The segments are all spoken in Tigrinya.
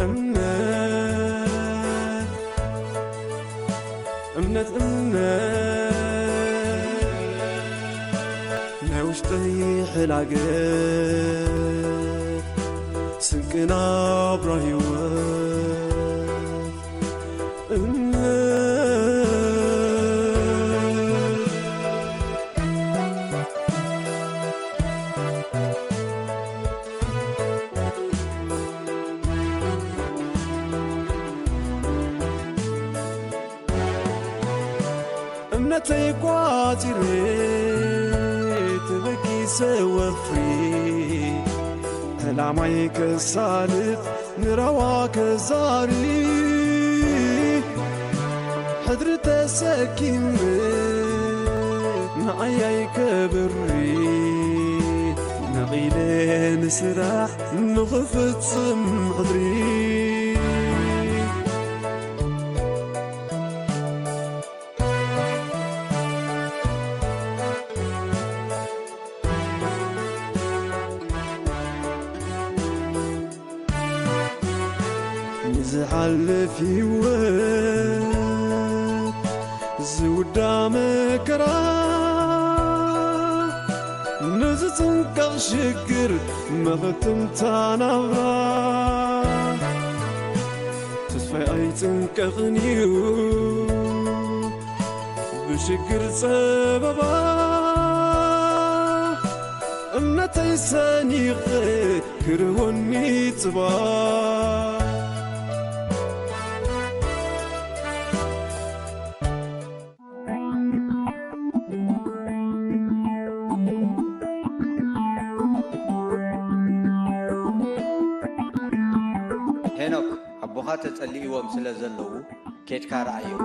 እምነት፣ እምነት፣ እምነት፣ ናይ ውሽጠይ ሕላገት፣ ስንቂ ናብራ ህይወት፣ እምነት። እምነተይ ቋጺረ ተበጊሰ ወፍሪ፣ ዕላማይ ከሳልጥ ንራዋ ከዛሪ፣ ሕድሪ ተሰኪመ ንዓያይ ከብሪ፣ ነቒለ ንስራሕ ንኽፍጽም ሕድሪ። ንዝሓልፍ ህይወት ዝውዳ መከራ፣ ንዝጽንቀቕ ሽግር መኽትምታ ናብራ። ተስፋይ ኣይጽንቀቕን እዩ ብሽግር ጸበባ፣ እምነተይ ሰኒቐ ክርወኒ ጽባ። ሄኖክ፣ ኣቦኻ ተጸሊእዎም ስለ ዘለዉ ኬድካ ረኣዮም።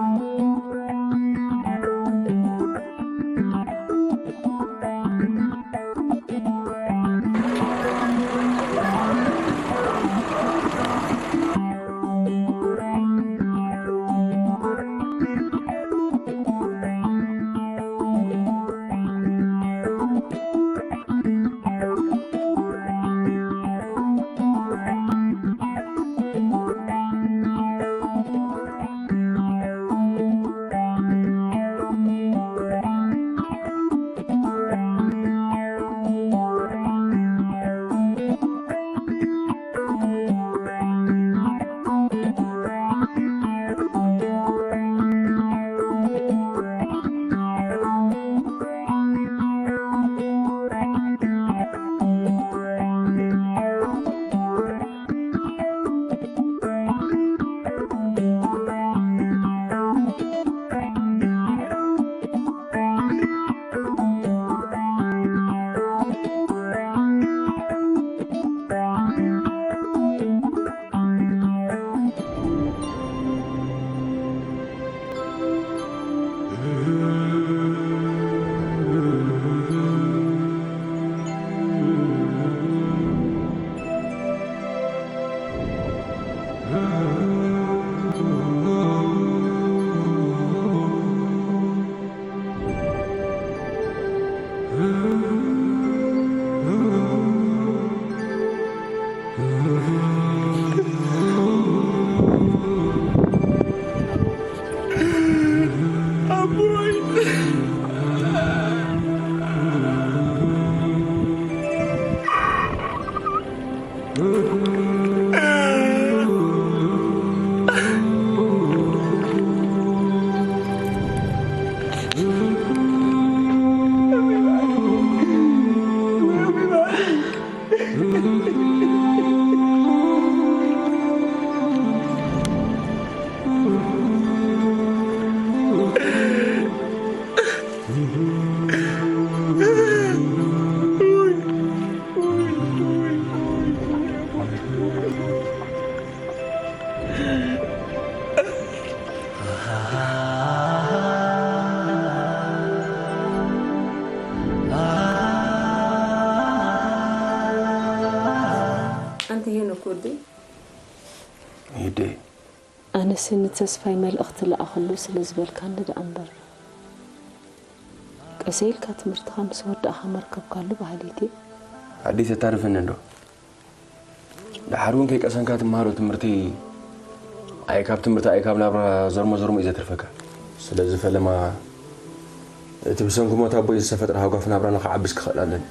ኣንቲ ሄኖክ ወደይ፣ ይደይ ኣነስ ንተስፋይ መልእኽቲ ለኣኸሉ ስለ ዝበልካኒ ደኣ እምበር፣ ቀሰ ኢልካ ትምህርትኻ ምስ ወዳእኻ መርከብካሉ በሃሊት እየ። ኣደይ ተታርፈኒ እንዶ ደሓር እውን ከይቀሰንካ ትመሃሮ ትምህርቲ ኣይ ካብ ትምህርቲ ኣይ ካብ ናብራ ዘርሞ ዘርሞ እዩ ዘትርፈካ። ስለዚ ፈለማ እቲ ብሰንኪ ሞት ኣቦይ ዝተፈጥረ ሃጓፍ ናብራና ክዓብስ ክኽእል ኣለኒ።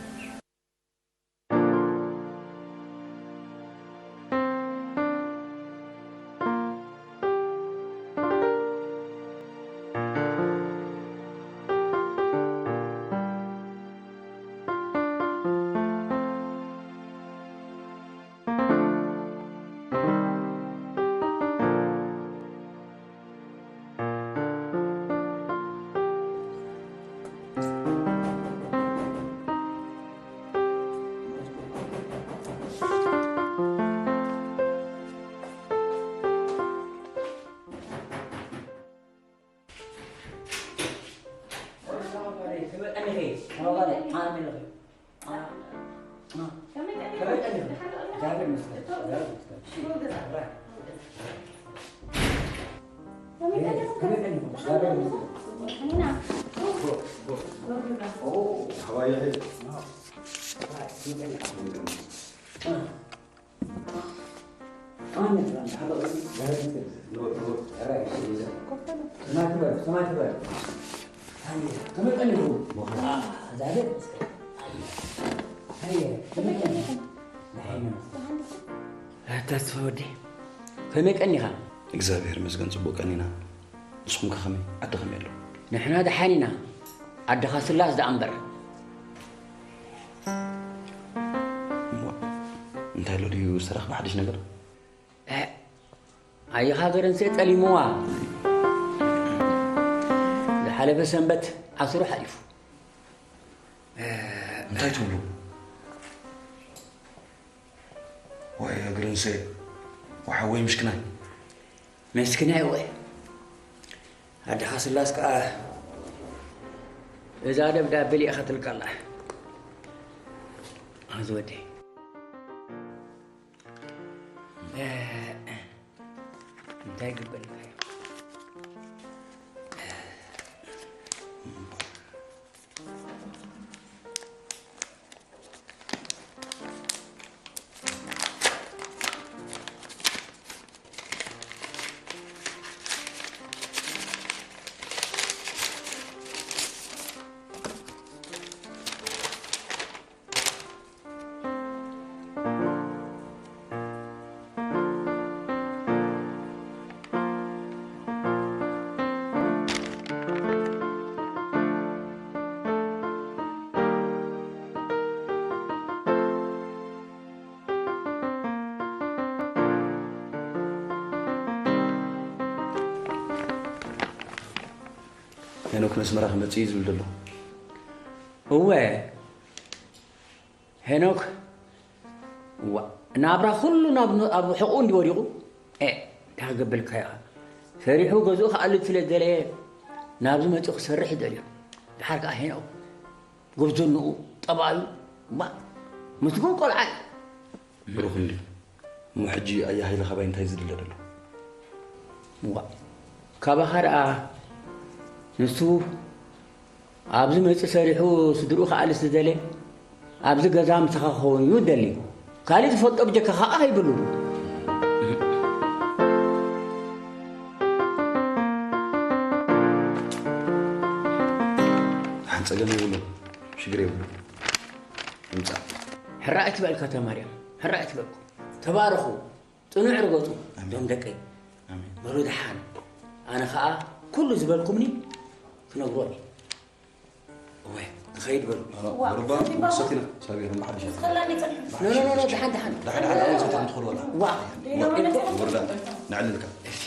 ተስፋ ወዲ፣ ከመይ ቀኒኻ? እግዚኣብሔር ይመስገን፣ ጽቡቕ ቀኒና። ንስኹም ከ ከመይ? ዓዲ ከመይ ኣሎ? ንሕና ደሓን ኢና። ዓድኻ ስላስ ደኣ እምበር። እሞ፣ እንታይ ኣሎ ድዩ ዝተረኽበ ሓድሽ ነገር? እ፣ ኣየኻ ገረንሴ ጠሊምዋ። ዝሓለፈ ሰንበት ኣስሩ ሓሊፉ። እ፣ እንታይ ትብሉ? ዋይ፣ ገረንሴ፣ ወሓወይ ምሽክናይ። መስኪናይ ወይ ኣደኻ ስላስ ከኣ እዛ ደብዳቤ ልኢኻትልካ ኣላ። ኣዚ ወደይ፣ እ፣ እንታይ ግበልካ እዩ? ሄኖክ ነስመራ ክመጽእ እዩ ዝብል ዘሎ። እወ፣ ሄኖክ፣ ዋ፣ ናብራ ኩሉ ናብ፣ ኣብ ሕቑኡ እንዲ ወዲቑ፣ ኤ፣ እንታይ ክገብልካ ኢኻ? ሰሪሑ ገዝኡ ክኣልብ ስለ ዝደለየ፣ ናብዚ መጺኡ ክሰርሕ እዩ ደልዩ። ድሓር ከኣ ሄኖክ፣ ጉብዝንኡ፣ ጠባዩ፣ ዋ፣ ምስጉን ቆልዓ እዩ። ብሩኽ እንድዩ። እሞ ሕጂ ኣያ ሃይለ ካባይ እንታይ ዝድለ ዘሎ? ዋ፣ ካባኻ ደኣ ንሱ ኣብዚ መጺኡ ሰሪሑ ስድርኡ ክኣልስ ዝደልየ፣ ኣብዚ ገዛ ምሳኻ ክኸውን እዩ ዝደሊ። ካሊእ ዝፈልጦ ብጀካ ካኣ ከይብሉ። ደሓን ጸገም የብሉን፣ ሽግር የብሉን። ይምጻእ። ሕራይ ትበል ከተማርያም፣ ሕራይ ትበልኩም። ተባረኹ፣ ጽኑዕ ርገጹ፣ ኣሜን። እዞም ደቀይ። ኣሜን። በሉ ደሓን። ኣነ ኸኣ ኩሉ ዝበልኩምኒ ክነግሮም እየ። እወ፣ ክኸይድ በሉ። ዋ፣ ሩባ፣ ሰቲባ። ሰቲና፣ ሳቢር፣ እምባ ሓድሽ። እስኸላኒ ጽንሑ። ኖ፣ ኖ፣ ኖ፣ ኖ፣ ደሓን፣ ደሓን። ደሓን፣ ደሓን፣ ኣነ ሰቲና ትኸዱ ወላ። ዋ። ዋ። ዋ። ወርዳ፣ ንዕልልካ። እሺ።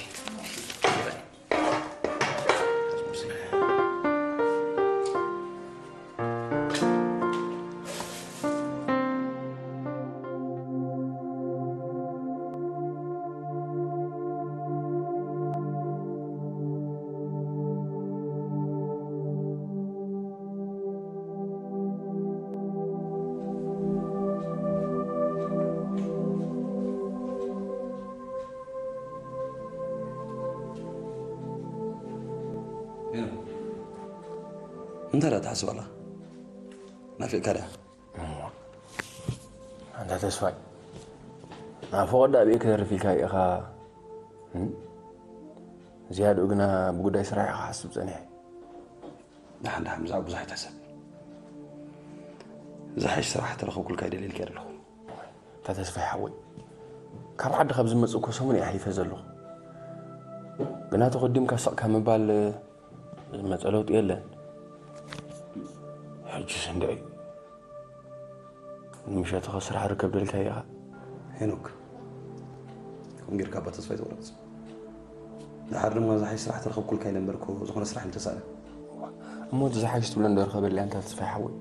እንታይ ደኣ ትሓስብ ኣላ? ናፊቕካ ደኣ? እሞ፣ ኣንታ ተስፋይ፣ ናብ ፈቐዶ ኣብየ ክተርፍ ኢልካ ኢኻ። እም? ዝያድኡ ግና ብጉዳይ ስራሕ ኢኻ ሓስብ ጸኒሐ። ደሓን ደሓን፣ ብዛዕባ ብዙሕ ኣይትሕሰብ። ዝሓሽ ስራሕ ተረኸብኩልካ ይደልየልካ ኣለኹ። እታ ተስፋይ ሓወይ፣ ካብ ዓዲ ካብ ዝመጽእ እኮ ሰሙን እየ ኣሕሊፈ ዘለኹ። ግና ተኸዲምካ ስቕ ካብ ምባል ዝመጸ ለውጢ የለን። ሕጅስ እንድዒ፣ ንምሸትኸ ስራሕ ርከብ ደልካ ኢኻ? ሄኖክ፣ ከምኡ ጌርካ እባ ተስፋ ኣይትቑረጽ። ደሓር ድማ ዝሓሽ ስራሕ ተረኸብኩልካ ኢለ እምበር እኮ ዝኾነ ስራሕ ኣይምተሳእነ። እሞ እቲ ዝሓሽ ትብሎ እንዶ ርከበለይ ኣንታ ተስፋይ ሓወይ።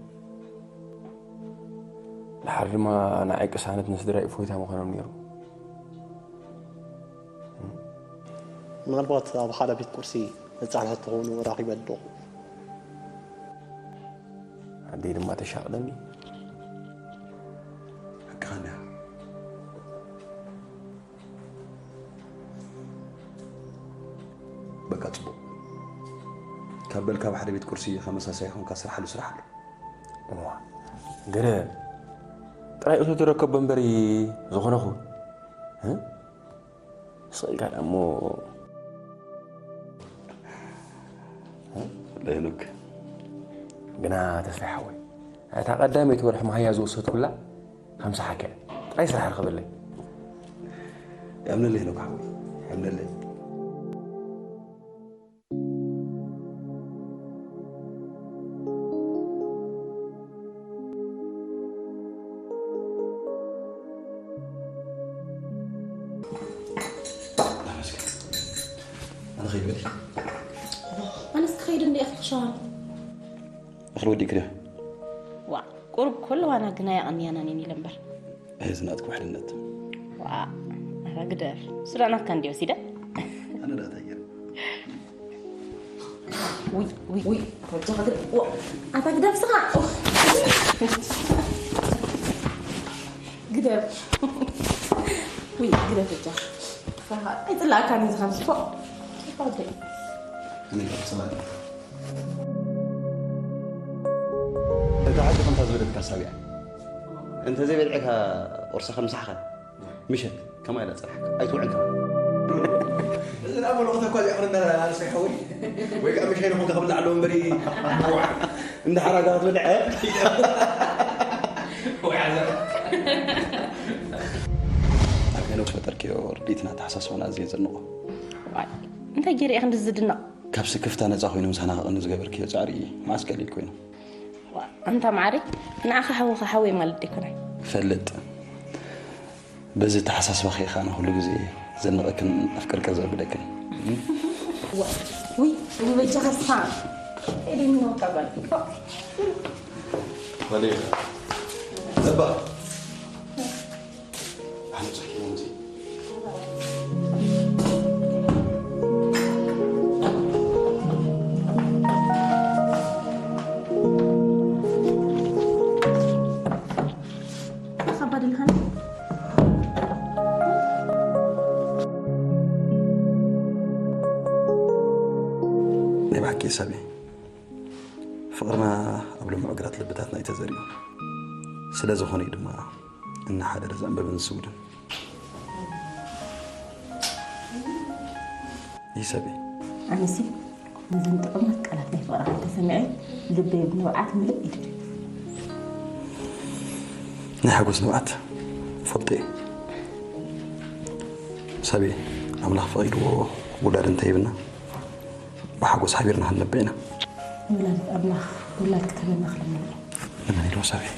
ደሓር ድማ ንዓይ ቅሳነት ንስድራይ እፎይታ ምኾኖም ነይሩ። ምናልባት ኣብ ሓደ ቤት ቁርሲ ንጻንሖ ተኾኑ ራኺበ ኣለኹ። ኣደይ ድማ ተሻቕለኒ። ሓቅኻ እንድያ። በቃ ጽቡቕ። ካብ በልካ ኣብ ሓደ ቤት ቁርሲ ከመሳሳይ ኾንካ ስራሓሉ ስራሕ ኣሎ። እዋ፣ ገለ ጥራይ እቶ ትረከቦ እምበሪ ዝኾነ ኹን። እ? ስቕ ኢልካ ደኣ እሞ ለይኑክ። ግና ተስፋይ ሓወይ፣ እታ ቀዳመይቲ ወርሒ መሃያ ዝወሰድኩላ፣ ሃምሳ ሓኪያ ጥራይ ስራሕ ርኸበለይ። የምነለይ ሄኖክ ሓወይ፣ የምነለይ። ኣነ ኸይድ በል። ኣነስ ክኸይድ እንደ እኽሊ ሸዋን። እኽሊ ወዲእክ ዶ? ዋ፣ ቁሩብ ኩሉ ዋና ግና ያቐንያና ኔን ኢለ እምበር። እዚ ናትኩም ሕልነት። ዋ፣ ኣታ ግደፍ። እሱ ደኣ ናትካ እንድዩ ወሲደ። ኣነ ደኣ እንታይ ገይረ? ውይ፣ ውይ፣ ውይ፣ ወጃ ግደፍ። ዋ፣ ኣታ ግደፍ ስኻ። ግደፍ። ውይ፣ ግደፍ ወጃ። ስኻ ኣይጽላእካን እዩ ዝኸምስ ፎእ። ይኸውደይ። ኣነ ይኸምስ ማለት እዩ። እታ ሕጂ ከምታ ዝበለትካ ሳብ እያ። እንተ ዘይበልዕካ ቁርስኻ ምሳሕኻ ምሸት ከማይ ኢላ ጸንሓካ። ኣይትውዕን ከማን። እዚ ደኣ መልእኽቲ እኳ ዘይኣኽለና ኣንሳይ ሓወይ። ወይ ከዓ ምሻይ ንኹን ከብላ ኣለዎ እምበሪ። እንዳ ሓራጋ ክትበልዕ። ወይ ዓዘር። ኣብ ሄኖክ ፈጠርክዮ ርድኢትን ኣተሓሳስባን ኣዝየ ዘድንቖ። ዋይ፣ እንታይ ገይረ እየ ክንድዚ ዝድነቕ? ካብ ስክፍታ ነጻ ኮይኑ ምሳና ክቐኒ ዝገበርክዮ ጻዕሪ መዓስ ቀሊል ኮይኑ? ዋ፣ ኣንታ መዓረይ፣ ንዓኻ ሓውኻ ሓወይ ማለት ደይኮነ። ፈልጥ። በዚ ኣተሓሳስባኺ ኢኻ ኣነ ኩሉ ግዜ ዘድንቐክን ኣፍቅርቅር ዘብለክን። ዋ፣ ውይ፣ ውይ፣ በጃኻ እስኻ። ኤደን ነው ተባል። ወዴኻ? እባ። ኣነ ጽሕኪ ነው እንጂ። ተኸባዲ ልኸን። ናይ ብሓቂ ሰብ እዩ። ፍቕርና ኣብ ልሙዕ ግራት ልብታትና እዩ ተዘሪኡ። ስለ ዝኾነ እዩ ድማ እናሓደረ ዘንበብን ዝስውድን። ይሰብ። ኣነሲ ነዘን ጥዑማት ቃላት ናይ ፍቕርኻ እንተሰሚዐ ልበይ ብንብዓት ምልእ ኢሉ። ናይ ሓጎስ ንብዓት ፈልጦ እዩ። ሰበይ፣ ኣምላኽ ፈቒድዎ ውላድ እንተሂብና ብሓጎስ ሓቢርና ክንነብዕ ኢና። ወላዲት ኣምላኽ ውላድ ክትህበና ክልምኖ። ንመን ኢልዎ ሰበይ?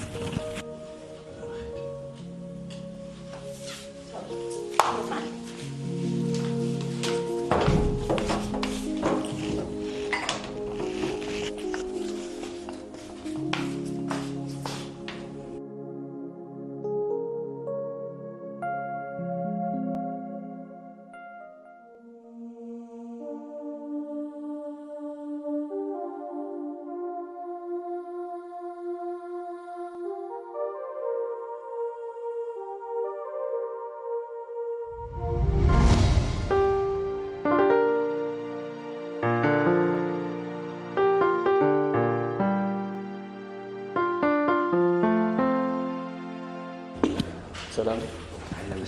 ሰላም። ከመይ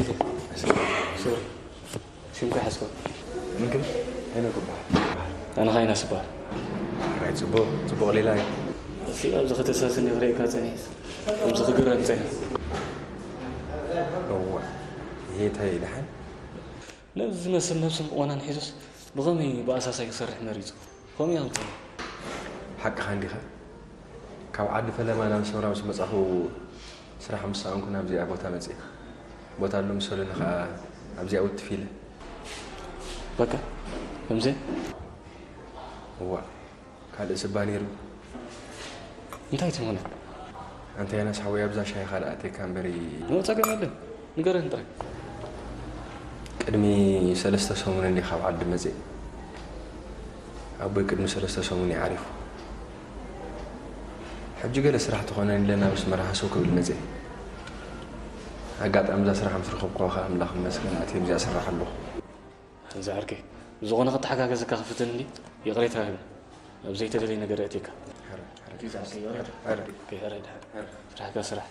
ኢኻ? ሶሪ። ሽምካ ሓዝኮ። ምንክን? ሄኖክ እበሃል። ኣነ ኸኣ ዮናስ እበሃል። ሕራይ፣ ጽቡቕ፣ ጽቡቕ ሌላ እዩ። እስኪ ኣብዚ ከተሳስኒ ክርእየካ ጸኒሐ። ከምዚ ክግረም ጸኒሐ። እዋ፣ ይሄ እንታይ እዩ ደሓን? ነዚ ዝመስል ነብስን ቁመናን ሒዙስ ብኸመይ ብኣሳሳይ ክሰርሕ መሪጹ? ከምኡ እያ ትኸውን። ሓቅኻ እንዲኻ። ካብ ዓዲ ፈለማ ናብ ኣስመራ ምስ መጻኹ ስራሕ ምስ ሰኣንኩ ናብዚኣ ቦታ መጽየ። ቦታ ኣሎ ምሰሉኒ ኸኣ ኣብዚኣ ውትፍ ኢለ። በቃ፣ ከምዚ? እዋእ፣ ካልእ ስባ ነይሩ። እንታይ ትኾነ? ኣንታ ዮናስ ሓወይ፣ ኣብዛ ሻሂኻ ደኣ ኣትየካ እምበሪ። ኖ፣ ጸገም የለን። ንገረኒ ጥራይ። ቅድሚ ሰለስተ ሰሙን እንድየ ካብ ዓዲ መጽየ። ኣቦይ ቅድሚ ሰለስተ ሰሙን እዩ ዓሪፉ። ሕጂ ገለ ስራሕ ትኾነኒ ኢለ ናብ ኣስመራ ሃሰው ክብል መጽየ። ኣጋጣሚ እዛ ስራሕ ምስ ረኸብኩዋ ኸኣ ኣምላኽ ይመስገን ኣትየ ኣብዚኣ እሰርሕ ኣለኹ። እዚ ዓርከይ፣ ብዝኾነ ክተሓጋገዘካ ክፍትን እንዲ፣ ይቕሬታ ህብ። ኣብ ዘይተደለየ ነገር የእትየካ። ሕረ፣ ሕረ። ኦኬ፣ ዛዕከ ይወረድ። ሕረ። ኦኬ፣ ሕረ ድሓን። ሕረ። ስራሕካ ስራሕ።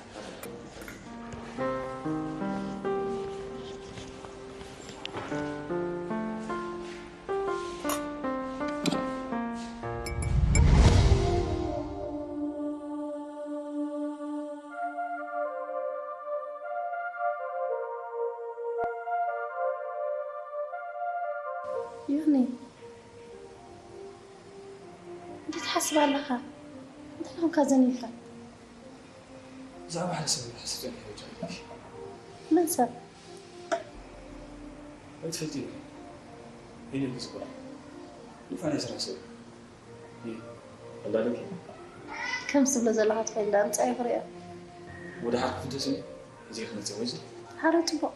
ዮኒ፣ እንታይ ትሓስብ ኣለኻ? እንታይ ኾንካ ዘኒኻ? ብዛዕባ ሓደ ሰብ ክሓስብ ጸኒሐ፣ ጃኪ። መን ሰብ? ኣይትፈልጥዮ። ሄኖክ ዝበሃል። ንፋና ስራሕ ሰብ። ይህ፣ እንዳለኪ? ከም ትብሎ ዘለኻ ትፈልጥ፣ ኣምጻዮ ክሪኦ። ወደ ሓቂ ክፍተስ እየ። እዚ ክመጽእ ወይ እዚ? ሓደ ጽቡቕ።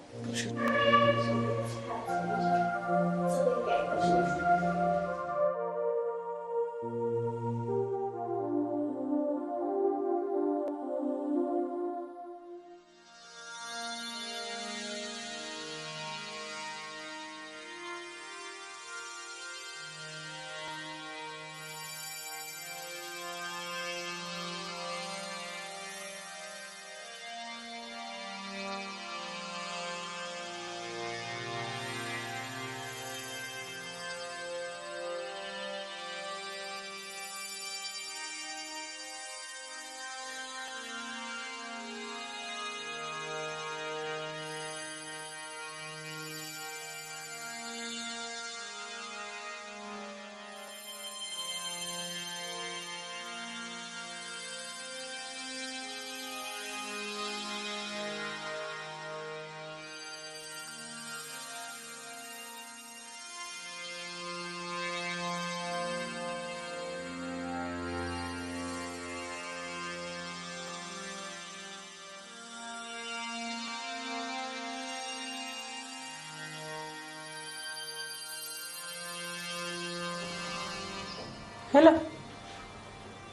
ሄሎ፣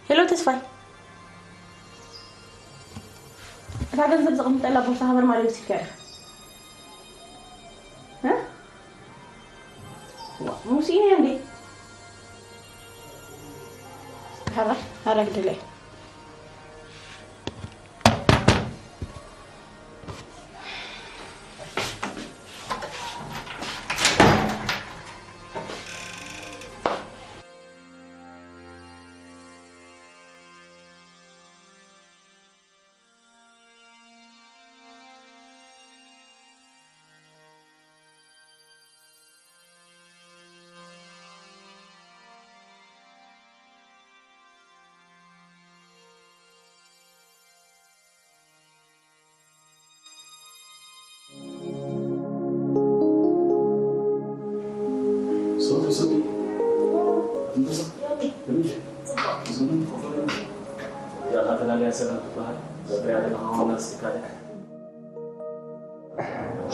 ሄሎ ተስፋይ፣ እታ ገንዘብ ዘቐምጠላ ቦርሳ ሃበር ማለት ወሲድካ ኢኻ? እ? ዋ፣ ሙሲእና እንዴ? ሀራ፣ ሀራ ግድለይ።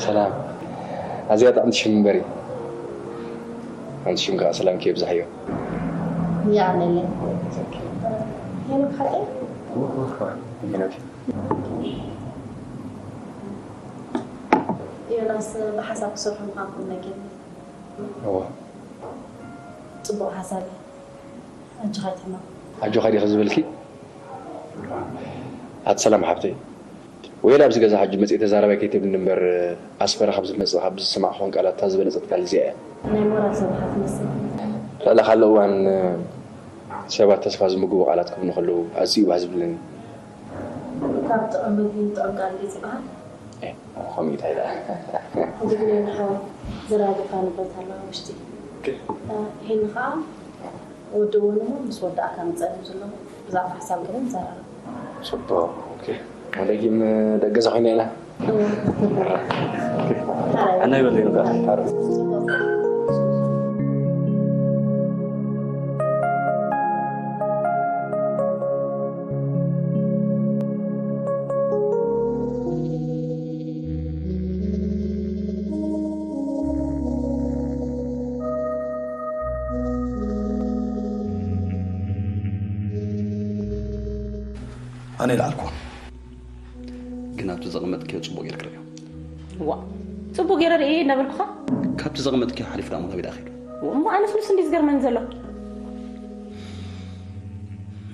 ሰላም። ኣዝያ ጥዕምቲ ሽም እምበሪ። ኣንቲ ሽም ከዓ ሰላምኪ የብዝሓዮ። የቐንየለይ። ሄኖክ ሓቀይ? ሄኖክ። ዮናስ ብሓሳብ ክሰርሑ ምዃንኩም ነጊርኒ። እወ። ጽቡቕ ሓሳብ እዩ። ኣጆኻ ኣይትሕመቕ። ኣጆኻ ዲኺ ዝበልኪ? ኣቲ ሰላም ሓብተይ። ወይ ኣብዚ ገዛ ሕጂ መፅእ ተዛረባይ ከይትብልኒ እምበር ኣስመራ ካብ ዝመፅእ ካብ ዝሰማዕኹን ቃላት እታ ዝበለፀት ቃል እዚኣ እያ። ናይ ሞራል ሰብሓ ትመስል። ልዕሊ ካልእ እዋን ሰባት ተስፋ ዝምግቡ ቃላት ክብሉ ከለዉ ኣዝዩ ባህ ዝብለኒ። ካብ ጥዑም ምግቢ ጥዑም ቃል ድዩ ዝበሃል? ከምኡ ኢልካ ኢላ። ሕጂ ግን ንሓው ዘራግፋ ንብረት ኣለዋ ውሽጢ። ኦኬ። ሄኒ ከዓ ወዲ እውን ምስ ወዳእካ ንፀልም ዘሎ ብዛዕባ ሓሳብ ገለ ንዘራረብ። ፅቡቅ። ኦኬ። ደጊም ደገዛ ኮይና ኢና። ኣናይ በለይ ነው። ኣነ ይልዓልኩ። ግን ኣብቲ ዘቐመጥክዮ ጽቡቕ ጌርክ ርእዮ። ዋ፣ ጽቡቕ ጌረ ርእየ እናበልኩኻ? ካብቲ ዘቐመጥክዮ ሓሊፉ ደኣ ሞናቢል ኣኺዱ። እሞ ኣነስ ንሱ እንዲ ዝገርመኒ ዘሎ።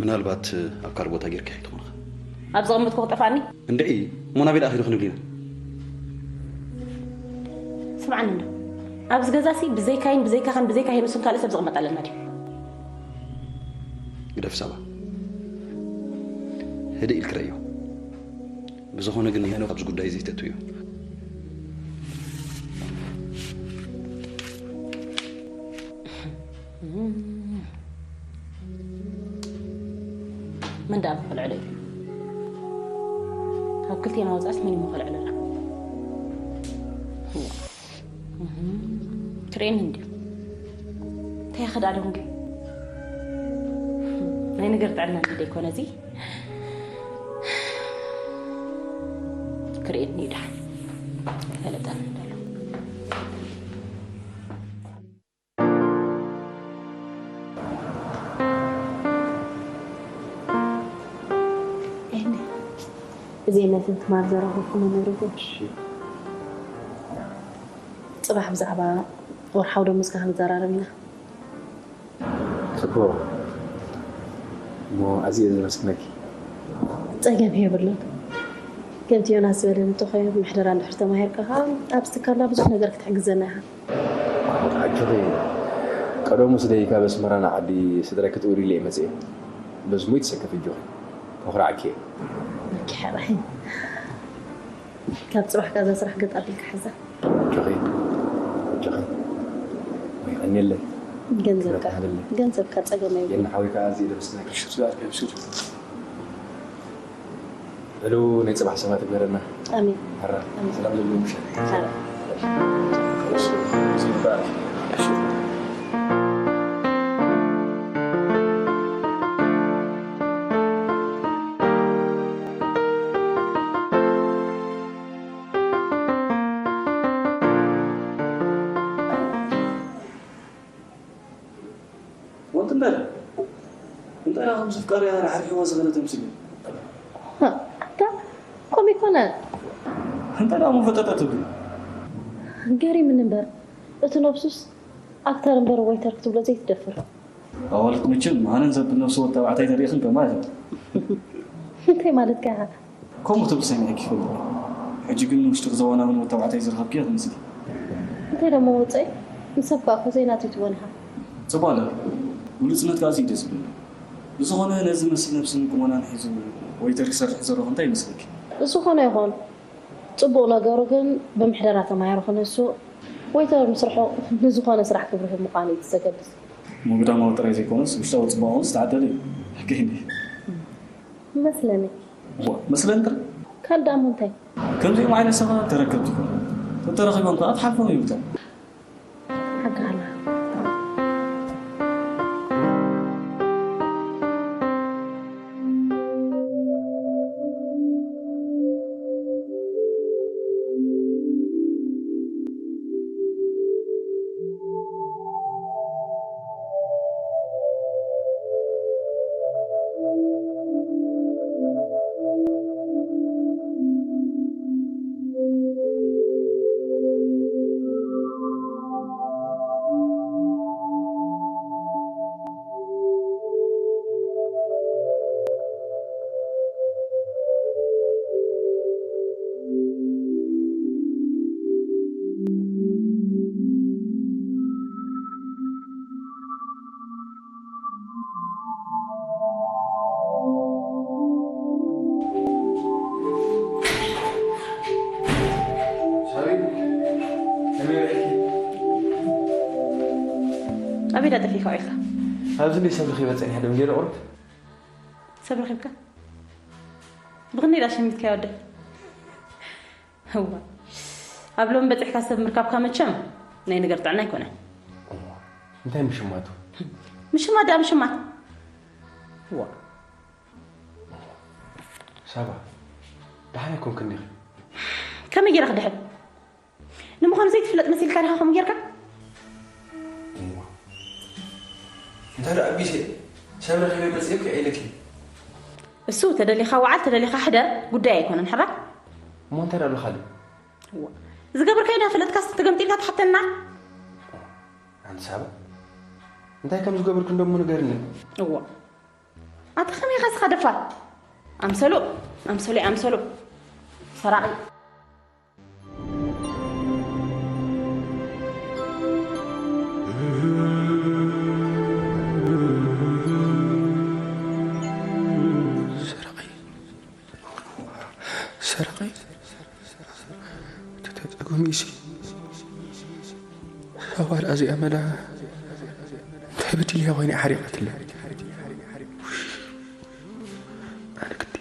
ምናልባት ኣብ ካልእ ቦታ ጌርኪ ከይትኾንኻ። ኣብ ዘቐመጥኩ ክጠፍኣኒ? እንድዒ፣ ሞናቢል ኣኺዱ ክንብል ኢና። ስምዓኒ እንዶ፣ ኣብዚ ገዛሲ ብዘይካይን ብዘይካኻን ብዘይካ ሄኖስን ካልእ ሰብ ዝቕመጥ ኣለና ድዩ? ግደፍ ሳባ። ህድእ ኢልኪ ረእዮ። ብዝኾነ ግን ንሄኖክ ኣብዚ ጉዳይ እዚ ይተትውዮ። መን ደኣ ክኸልዕሎ እዩ? ካብ ክልቴና ወጻእስ መን እዩ ክኸልዕለና? ትርእየኒ እንድዩ። እንታይ ክዳ ደንጉ? ናይ ነገር ጥዕና እንዲ ደይኮነ እዚ። ክርእየኒ እዩ ደሓን። ፈለጠኒ እንደሎ። ኤኒ፣ እዚ ነቲ ትማል ዘራኸብኩሞ ነይሩ። እሺ። ጽባሕ ብዛዕባ ወርሓዊ ደሞዝካ ክንዘራረብ ኢና። ጽቡቕ። እሞ ኣዝየ ዘመስግነኪ። ጸገም የብሉን። ከምቲ ዮናስ ዝበለኒ እንተኾይኑ፣ ምሕደራ እንድሕር ተማሂርካ ኸኣ፣ ኣብዚ ትካልና ብዙሕ ነገር ክትሕግዘና ኢኻ። ኣጆኺ፣ ቀደሙ ስደይ ካብ ኣስመራ ንዓዲ ስድራይ ክትውሪ ኢለ እየ መጽየ። በዚ ሙይ ትሰከፍ ኣጆኺ። ከኹርዓኪ እየ። ኦኬ፣ ሕራይ። ካብ ጽባሕ ከኣ እዛ ስራሕ ገጥ ኣቢልካ ሕዛ። ኣጆኺ፣ ኣጆኺ። ወይ ቀኒለይ። ገንዘብካ፣ ክብረት ሃለለይ። ገንዘብካ ጸገም ኣይብሉን። የና ሓወይ ከኣ ኣዝየ ደመስግነኪ። ኣጆኺ፣ ኣጆኺ። በሉ ናይ ጽባሕ ሰባት ይግበረና። ኣሜን። ሕራ፣ ኣሜን። ሰላም ዘለዎ ምሸት። ሕራ። እሺ፣ እዚ ይባረክ። እሺ። ወንትንበል እንታይ ደኣ ከምዚ ፍቃርያ ራሕሪሕዋ ዝኸደ ተምስል። ኣታ ከምኡ ኣይኮነን። እንታይ ደኣ መፈጠጠ ትብል? ገሪምኒ እምበር እቲ ነብሱስ ኣክተር እምበር ወይተር ክትብሎ ዘይትደፍር። ኣዋልድ መቸም ኣነን ዘብል ነብሲ ወድ ተባዕታይ ተሪእኽን ከማለት እዩ። እንታይ ማለትካ ኢኻ? ከምኡ ትብል ሰሚዐኪ ይፈልጥ። ሕጂ ግን ንውሽጥኺ ዘዋናውን ወድ ተባዕታይ ዝረኸብኪ እያ ትመስሊ። እንታይ ደሞ ወፀይ? ንሰብ ከኣ እኮ ዘይናተይ ትኾን ኢኻ። ጽቡቕ ኣለ። ግሉጽነት ከኣ ኣዝዩ ደስ ዝብል። ብዝኾነ ነዚ መስል ነብስን ቁመናን ሒዙ ወይተር ክሰርሕ ዘሎ እንታይ ይመስለኪ? ዝኾነ ይኹን ጽቡቕ ነገሩ ግን ብምሕደራ ተማሂሩ ክነሱ ወይተር ምስርሑ ንዝኾነ ስራሕ ክብርህ ምዃኑ እዩ ዘገድስ። እሞ ግዳማዊ ጥራይ ዘይኮነስ ውሽጣዊ ጽባቐ እውን ዝተዓደለ እዩ። ሓቀይ እንድየ። መስለኒ። እዋ፣ መስለኒ ጥራይ? ካልእ ደኣ እሞ እንታይ? ከምዚኦም ዓይነት ሰባት ተረከብቲ ይኾኑ። ተተረኺቦም ከኣ ትሓልፎም ይብልካ። ሓቂ ኣላ። ኣበይ ዳ ጠፊእካ ውዒልካ? ኣብዚ እንደ ሰብ ረኺበ ጸኒሐ ደም ገይረ ቁርብ። ሰብ ረኺብካ? ብኽንደይ ዳ ሸሚትካዮ ወደይ? እዋ፣ ኣብ ሎሚ በጺሕካ ሰብ ምርካብካ መቸም ናይ ነገር ጥዕና ኣይኮነን። እንታይ ምሽማቱ? ምሽማት ደኣ ምሽማት። እዋ። ሳባ፣ ደሓን ኣይኮንክን ዲኺ? ከመይ ገይረ ክድሕን? ንምዃኑ ዘይትፍለጥ መሲልካ ዲኻ ከምኡ ጌርካ? እዋ። እንታይ ደኣ ኣቢሰ ሰብ ረኺበ መጺኤ እኮ ኢለኪ። እሱ ተደሊኻ ውዓል፣ ተደሊኻ ሕደር ጉዳይ ኣይኮነን። ሕራይ? እሞ እንታይ ደኣ ኣሎ ካልእ? እዋ። ዝገበርካዮ ዶ ፈለጥካስ ተገምጢልካ ትሓተና? ኣንቲ ሳባ፣ እንታይ ከም ዝገበርኩ እንዶ እሞ ንገርኒ። እዋ። ኣታ ከመይ ኢኻ እስኻ ደፋር? ኣምሰሉ፣ ኣምሰሉ፣ ኣምሰሉ። ሰራቒ። ሰራቒ። ሰራቒ። ተተጸጉሚሲ። ኣዋል ኣዚኣ መላ። እንታይ በዲልያ ኮይነ ሓሪቐትለ። ኣነ ግዲ።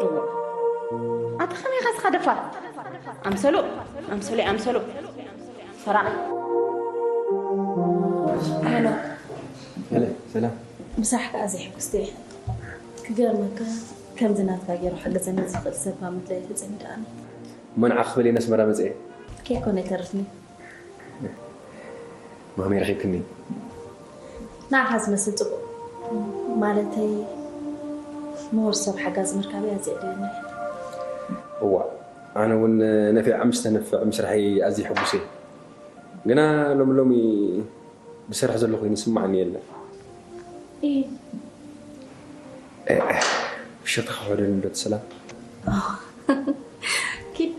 እዋ። ኣታ ከመይ ኢኻ እስኻ ደፋር? ኣምሰሉ፣ ኣምሰሉ፣ ኣምሰሉ። ሰራቒ። ሄኖክ። ሄሎ፣ ሰላም። ብስራሕካ ኣዝየ ሕጉስቲ እየ። ክገርመካ፣ ከምዚ ናትካ ገይሩ ሓገዘኒ ዝኽእል ሰብ ካብ ምድላይ ተጸሚደ ኣነ። እሞ ንዓኺ ክብል እየ ነስመራ መጽየ። ኬክ ኮነ ይተርፍኒ። መኸመይ ረኺብክኒ? ንዓኻ ዝመስል ጽቡቕ። ማለተይ፣ ምሁር ሰብ ሓጋዚ ምርካበይ ኣዝየ ዕድለኛ እየ። እዋ፣ ኣነ እውን ነፊዐ ምስ ተንፍዕ ምስራሐይ ኣዝየ ሕጉስ እየ። ግና ሎሚ ሎሚ ዝሰርሕ ዘሎ ኮይኑ ይስምዓኒ የለን። እይ። እ፣ እ፣ ፍሽኽታ ክሕደኒ ዶ ትስላ? ኪድ፣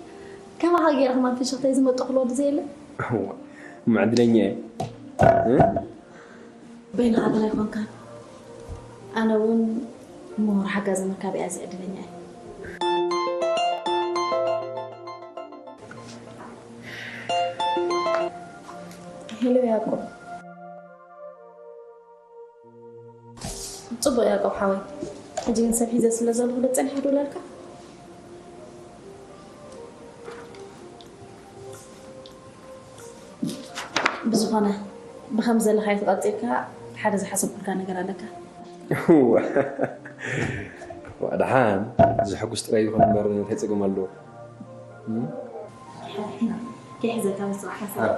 ከማኻ ገይረ ከማን ፍሽኽታይ ዝመጡ ክልወዱ ዘየለ? እዋ፣ እሞ ዕድለኛ እየ። እ? በይንኻ ግን ኣይኮንካን። ኣነ እውን ምሁር ሓጋዚ ምርካብ እየ ኣዝየ ዕድለኛ እየ። ሄሎ ያዕቆብ። ጽቡቕ ያዕቆብ ሓወይ። ሕጂ ግን ሰብ ሒዘ ስለ ዘለኹ ዶ ጸኒሐ ክድውለልካ? ብዝኾነ፣ ብኸም ዘለኻዮ ተቐጺልካ ሓደ ዝሓሰብኩልካ ነገር ኣለካ። እዋ፣ ደሓን፣ ዘሐጉስ ጥራይ ይኹን እምበር እንታይ ጸገም ኣለዎ? እም? ክሕዘካ ብጽባሕ ሓሳብ።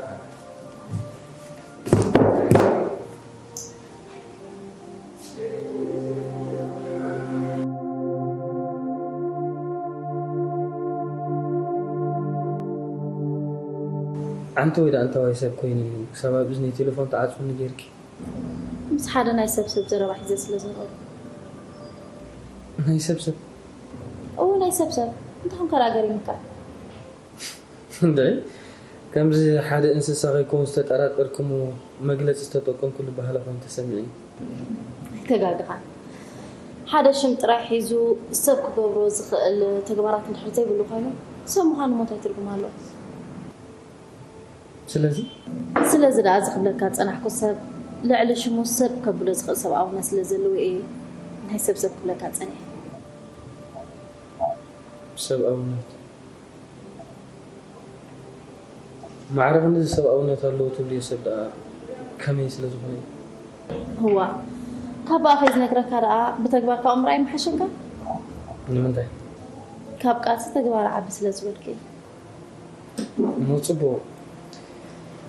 ኣንተ ወይ ደኣ ኣንታዋይ ሰብ ኮይኑ እዩ ክሳብ ኣብ እዝነይ ቴሌፎን ትዓጽውኒ ጌርኪ? ምስ ሓደ ናይ ሰብ ሰብ ዘረባ ሒዘ ስለ ዝነበሩ። ናይ ሰብ ሰብ? እዎ፣ ናይ ሰብ ሰብ። እንታይ ኮንካ ደኣ ገሪሙካ? እንድዒ፣ ከምዚ ሓደ እንስሳ ከይከውን ዝተጠራጠርክሞ መግለጺ ዝተጠቀምኩሉ ባህላ ኮይኑ ተሰሚዑኒ። ኣይተጋግኻን። ሓደ ሽም ጥራይ ሒዙ ሰብ ክገብሮ ዝኽእል ተግባራት እንድሕር ዘይብሉ ኮይኑ፣ ሰብ ምዃኑ እሞ እንታይ ትርጉም ኣለዎ? ስለዚ? ስለዚ ደኣ እዚ ክብለካ ዝጸናሕኩ ሰብ ልዕሊ ሽሙ ሰብ ከብሎ ዝኽእል ሰብኣውነት ስለ ዘለዎ እየ ናይ ሰብ ሰብ ክብለካ ጸኒሐ። ሰብኣውነት ማዕረ ክንድዚ ሰብኣውነት ኣለዎ ትብልዮ ሰብ ደኣ ከመይ ስለ ዝኾነ እዩ? እዋ ካብ ብኣፈይ ዝነግረካ ደኣ ብተግባር ካብኡ ምርኣይ ምሓሸካ። ንምንታይ? ካብ ቃልሲ ተግባር ዓቢ ስለ ዝበልኩ እዩ። እሞ ጽቡቕ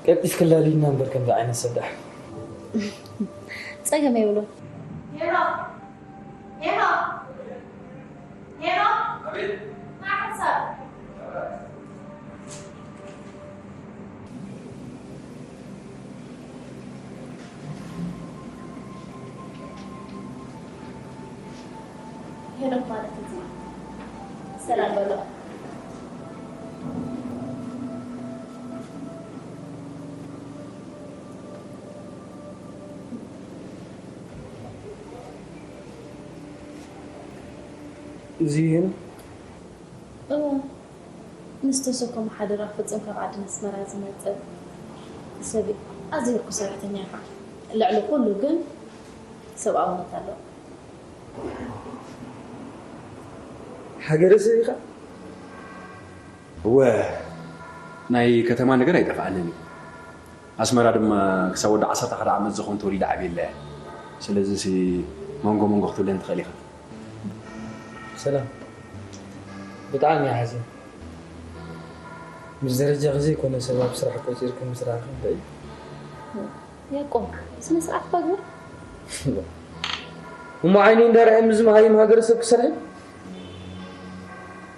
ቀልጢፍ ክላልይና እምበር ከምዚ ዓይነት ሰብ ደኣ ጸገም የብሎ። ሄኖክ ማለት እዚ ሰላም በሎ። እዚ ሄኖክ እወ፣ ንዝተሰከሞ ሓደራ ክፍጽም ካብ ዓዲ ኣስመራ ዝመጸ ሰብ እዩ። ኣዝዩ ርኩስ ሰራሕተኛ ኢኻ። ልዕሊ ኩሉ ግን ሰብኣውነት ኣለዎ። ሃገረ ሰብ ኢኻ? እወ ናይ ከተማ ነገር ኣይጠፍኣንን እዩ። ኣስመራ ድማ ክሳብ ወዲ ዓሰርተ ሓደ ዓመት ዝኾን ተወሊደ ዓብየላ እየ። ስለዚ ሲ መንጎ መንጎ ክትብለኒ ትኽእል ኢኻ። ሰላም ብጣዕሚ እየ ሓዚነ። ምስ ደረጃኺ ዘይኮነ ሰብ ኣብ ስራሕ ቆጺርኪ ምስራሕኺ እንታይ እዩ? ያቆብ ስነ ስርዓት እባ ግበር። እሞ ዓይነይ እንዳርኣየ ምስ መሃይም ሃገረሰብ ክሰርሕ?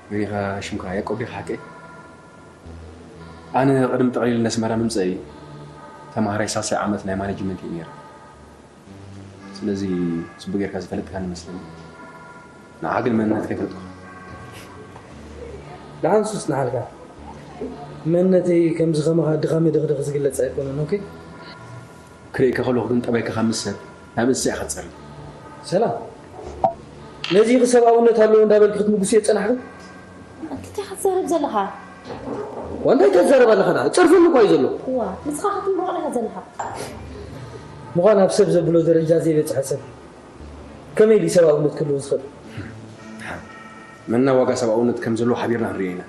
መን ኢኻ ሽምካ? ያቆብ ዲኻ ሓቀይ? ኣነ ቅድሚ ጠቕሊል ነስመራ ምምፀእ እዩ ተምሃራይ ሳልሳይ ዓመት ናይ ማኔጅመንት እዩ ነይረ። ስለዚ ፅቡቅ ጌርካ ዝፈለጥካኒ መስለኒ። ንዓ ግን መንነትካ ይፈልጥኩ። ደሓን ሱስ ንሓልካ መንነተይ ከምዚ ከማኻ ድኻ መደኽደኽ ዝግለጽ ኣይኮነን። ኦኬ ክርእየካ ከለኹ ግን ጠባይካ ካብ ምስ ሰብ ናብ እንስሳ ኢኻ ትጸሪ። ሰላም ነዚ ሰብኣውነት ኣለዎ እንዳበልክ ክትምጉስ እየ ጸናሕካ። እንታይ ክትዛረብ ዘለኻ? ወንታይ ተዛረብ ኣለኻ ዳ ጸርፍኒ እኳ እዩ ዘሎ። ዋ ንስኻ ክትምርቕ ኢኻ ዘለኻ። ምዃን ኣብ ሰብ ዘብሎ ደረጃ ዘይበጽሐ ሰብ ከመይ ኢሉ ሰብኣውነት ክህልዎ ዝኽእል? መና ዋጋ ሰብኣውነት ከም ዘለዎ ሓቢርና ክንሪኦ ኢና።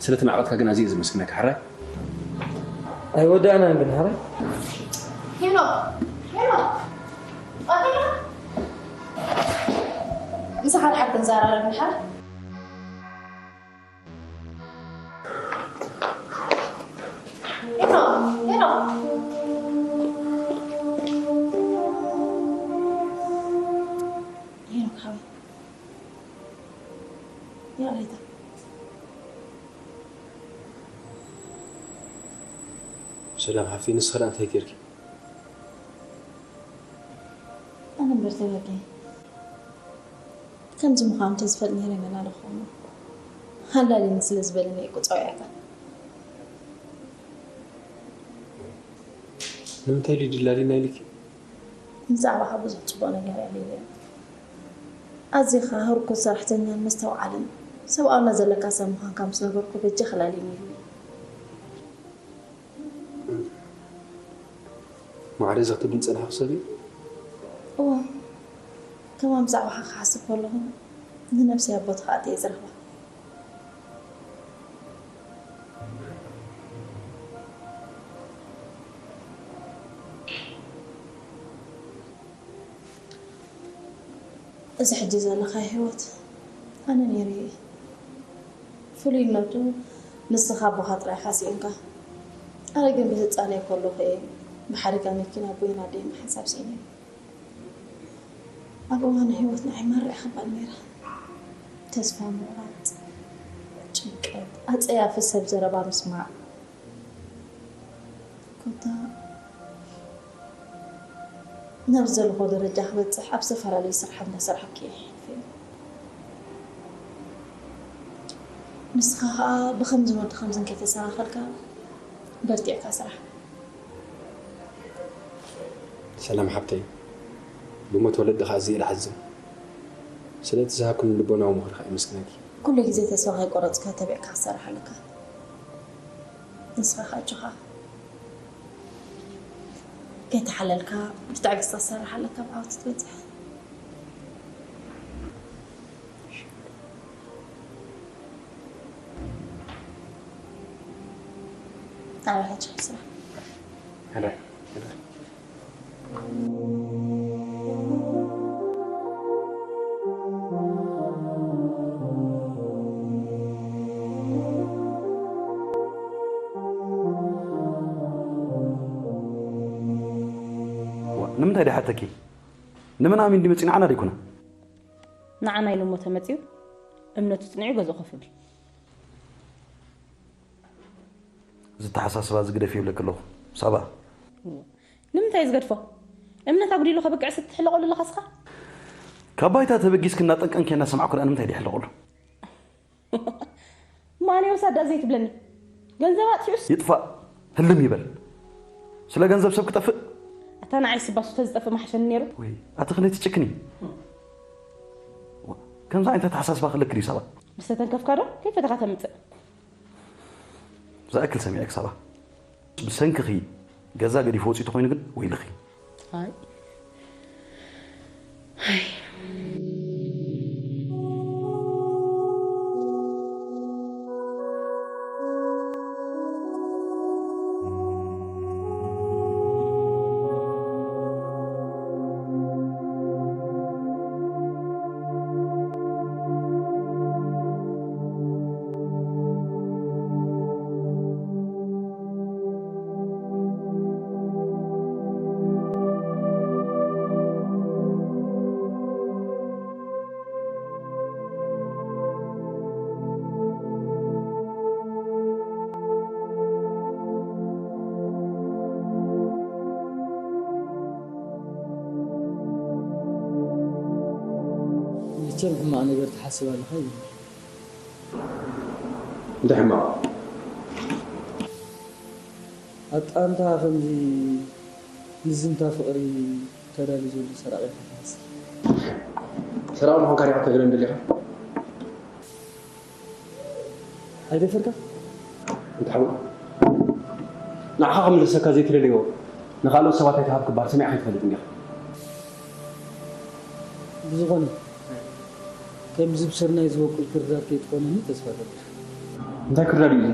ስለቲ ናዕቐትካ ግን ኣዝየ እየ ዘመስግነካ ሕራይ። ኣይወዳእናን ግን ሕራይ። ሄኖክ ሄኖክ ቀጥሎ ምሳኻ ድሓር ክንዘራረብ ንሓር። ሄኖክ ሄኖክ ሄኖክ ሓወይ ይቕሬታ። ሰላም ሓፍተይ፣ ንስኺ ደኣ እንታይ ጌርኪ? ኣነ እምበር ተጋግየ። ከምዚ ምዃኑ እንተዝፈልጥ ነይረ ይመላለኹ እሞ። ኣላልየኒ ስለ ዝበለኒ እየ እኮ ጸዊዐካ። ንምንታይ ድዩ ድላሊና ኢልኪ? ብዛዕባኻ ብዙሕ ጽቡቕ ነገር እየ ኣልየለይ። ኣዚኻ ህርኩት ሰራሕተኛን መስተውዓልን ሰብኣውነት ዘለካ ሰብ ምዃንካ ምስ ነገርኩ በጃኻ ላልየኒ ኢሉ እዩ። ማዕረ ዘኽትብል ዝጸናሕኩ ሰብ እዩ። እወ፣ ከማን ብዛዕባኻ ክሓስብ ከለኹ ንነብሰይ ኣብ ቦታኻ ኣጥየ ዝረኽባ። እዚ ሕጂ ዘለኻዮ ህይወት ኣነ ነይረዮ እዩ። ፍሉይነቱ ንስኻ ኣቦኻ ጥራይ ኢኻ ስኢንካ። ኣነ ግን ብህጻነይ ከለኹ እየ ብሓደጋ መኪና ኣቦይን ኣደይን ብሓንሳብ ስኢነዮም። ኣብ እዋን ህይወት ንዓይ ማራ እያ ከባድ ነይራ። ተስፋ ምቑራጽ፣ ጭንቀት፣ ኣጸያፊ ሰብ ዘረባ ምስማዕ፣ ኮታ ናብ ዘለኹ ደረጃ ክበፅሕ ኣብ ዝተፈላለዩ ስራሓት እንዳሰራሕኩ እየ ኣሕሊፈዮ። ንስኻ ከዓ ብኸምዝን ወዲ ከምዝን ከይተሰናኸልካ በርቲዕካ ስራሕ። ሰላም ሓብተይ፣ ብሞት ወለድኻ ኣዝየ እየ ዝሓዝን። ስለቲ ዝሃብክኒ ልቦናዊ ምኽሪ ከዓ የመስግነኪ። ኩሉ ግዜ ተስፋ ከይቆረፅካ ተቢዕካ ክትሰርሕ ኣለካ። ንስኻ ከዓ ኣጆኻ። ከይተሓለልካ ብትዕግስቲ ክትሰርሕ ኣለካ፣ ብዓወት ክትበፅሕ። ኣበይ ሓድሽ ስራሕ? ሕራይ፣ ሕራይ። ዋ፣ ንምንታይ ድሓተኪ? ንመን ኣሚን ድመፂ ንዓና ደይኮነ? ንዓና ኢሉ እሞ ተመፅዩ እምነቱ ፅንዑ ገዝኡ ኮፍ ይብል። ዝተሓሳስባ ዝግደፍ ይብለክ ኣለኹ ሳባ። ንምንታይ ዝገድፎ? እምነት ኣጉዲሉ ከብቅዕ ስትሕለቐሉ ኣለኻ እስኻ? ካብ ባይታ ተበጊስክ እናጠንቀንክ እናሰማዕኩ ደኣ ንምንታይ ድሕለቐሉ? ማን እዩ ወሳዳ ዘይትብለኒ? ገንዘብ ኣጥፊኡስ? ይጥፋእ፣ ህልም ይበል። ስለ ገንዘብ ሰብ ክጠፍእ? ኣታ ንዓይ ስባሱ ተዝጠፍእ ማሕሸኒ ነይሩ። ወይ ኣቲ ክንደይ ትጭክኒ? ከምዚ ዓይነት ኣተሓሳስባ ክልክ ድዩ ሳባ? ምስ ተተንከፍካ ዶ ከይፈተኻ ተምጽእ? ዝኣክል ሰሚዐ ክሳባ። ብሰንክኺ ገዛ ገዲፉ ወፂኡ ተኾይኑ ግን ወይልኺ። ኣይ። ኣይ። መቸም ሕማቕ ነገር ትሓስብ ኣለኻ ይብል። እንታይ ሕማቕ? ኣጣንታ ከምዚ ንዝንታ ፍቕሪ ተዳልዩ ዘሎ ሰራቒ ኢኻ ትመስል። ሰራቒ ምዃንካ ዲኻ ክትነግረኒ ደሊኻ? ኣይደፈርካ? እንታይ ሓው? ንዓኻ ክምልሰካ ዘይትደልዮ ንኻልኦት ሰባት ኣይትሃብ ክበሃል ሰሚዕካ ኣይትፈልጥን ዲኻ? ብዝኾነ፣ ከምዚ ብስርናይ ዝበቁል ክርዳድ ከይትኾነኒ ተስፋ እገብር። እንታይ ክርዳድ እዩ እዚ?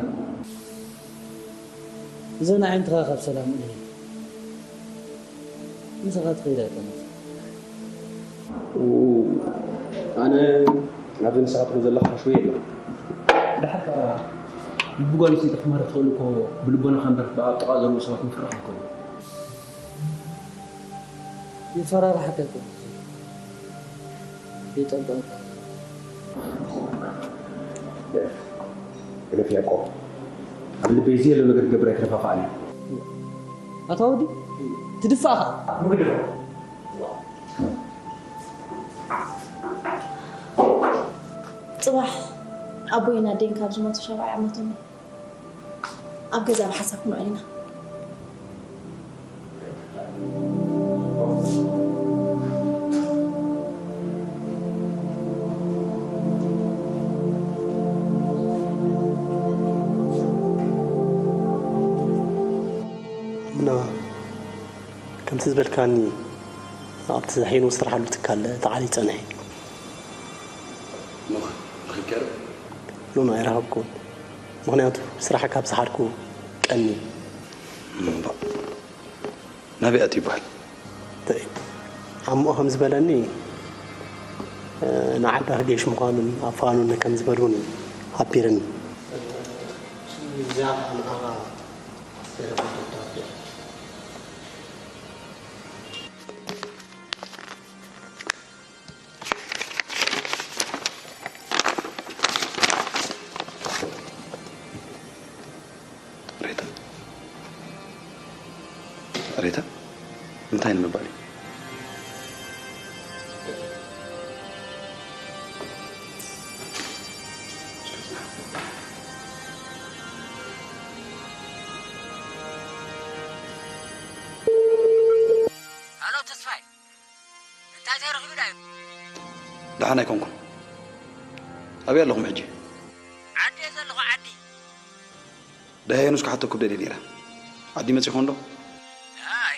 እዘን ኣዒንትኻ ካብ ሰላም እየ። ምሳኻ ትኸይድ ኣይኮነን። ኡ፣ ኣነ ኣብዚ ንስኻ ትብል ዘለኻ ሓሽወይ የለን። ደሓር ከኣ ልቢ ጓል ኣንስተይቲ ክትማርኽ ትኽእል እኮ ብልቦናኻ እምበር ብኣብ ጥቓ ዘለዉ ሰባት ምፍራሕ ኣይኮነን። ይፈራርሓካ ኣይኮነን። የጠንቅቐካ። ግደፍ ያዕቆብ። ኣብ ልበይ ዘየሎ ነገር ክገብር ኣይተደፋፍኣኒ። ኣታ ወዲ፣ ትድፋእኻ። ጽባሕ ኣቦይን ኣደይን ካብ ዝሞቱ ሻብዓይ ዓመቶም እዩ። ኣብ ገዛ ብሓንሳብ ክንውዕል ኢና። ኖ፣ ከምቲ ዝበልካኒ ኣብቲ ሄኖ ዝሰርሓሉ ትካል ተዓልየ ጸኒሐ። ኖ፣ ረኺብካዮ ዶ? ኖ፣ ኖ፣ ኣይረኸብኩን። ምኽንያቱ ስራሕ ካብ ዝሓድኩ ቀኒ። እምባ፣ ናበይ ኣትዩ ይበሃል? እንታይ? ዓሞኡ ከም ዝበለኒ፣ እ፣ ንዓዳ ክገይሽ ምዃኑን ኣብ ፋኑን ከም ዝበሉን ሓቢርኒ። እዚኣ ንዓኻ ሬታ፣ ሬታ፣ እንታይ ንምባል እዩ? ኣሎ ተስፋይ፣ እንታይ ተረኺቡ ዳዩ? ደሓን ኣይኮንኩን። ኣበይ ኣለኹም ሕጂ? ዓዲ እየ ዘለኹ፣ ዓዲ። ደሃየኑስ ክሓተኩም ደልየ ነይረ። ዓዲ መጺኹም ዶ? ኣይ፣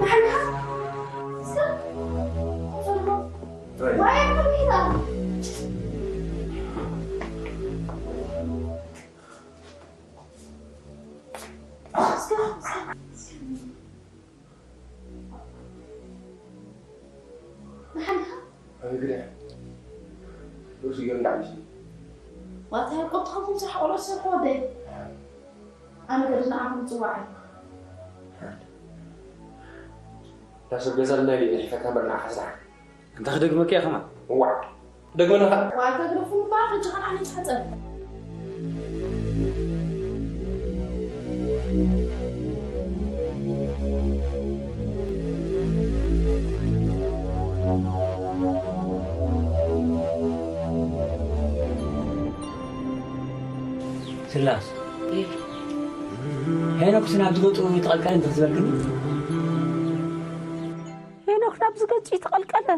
ንሓንካ እስከ ጸልሞ ዋይ ከቢዳ እስከ እስከ ንሓንካ ኣነ ግዳ ርእሱ ገይሩ እንዳዕምሲ ዋታ ቁጥኻኩም ስራሕ ቆሎ ሰርሖ ወደይ ኣነ ገድና ዓኹም ጽዋዓይ እታ ሰብ ገዛ ድማ ይብል ይሕፈካ እምበር ንዓኻ ስራሕ። እንተ ክደግመካ እየ ከማን። እዋዕ። ደግመና ኸ? ዋይ ከግረፉ ምባል ሕጂ ኸን ኣነ ይትሓጸብ። ስላስ። ሄኖክስ ናብ ዝገጡ ተቐልቀለ እንተ ዝበልክኒ? ሄኖክ ናብ ዝገጭ ተቐልቀለ?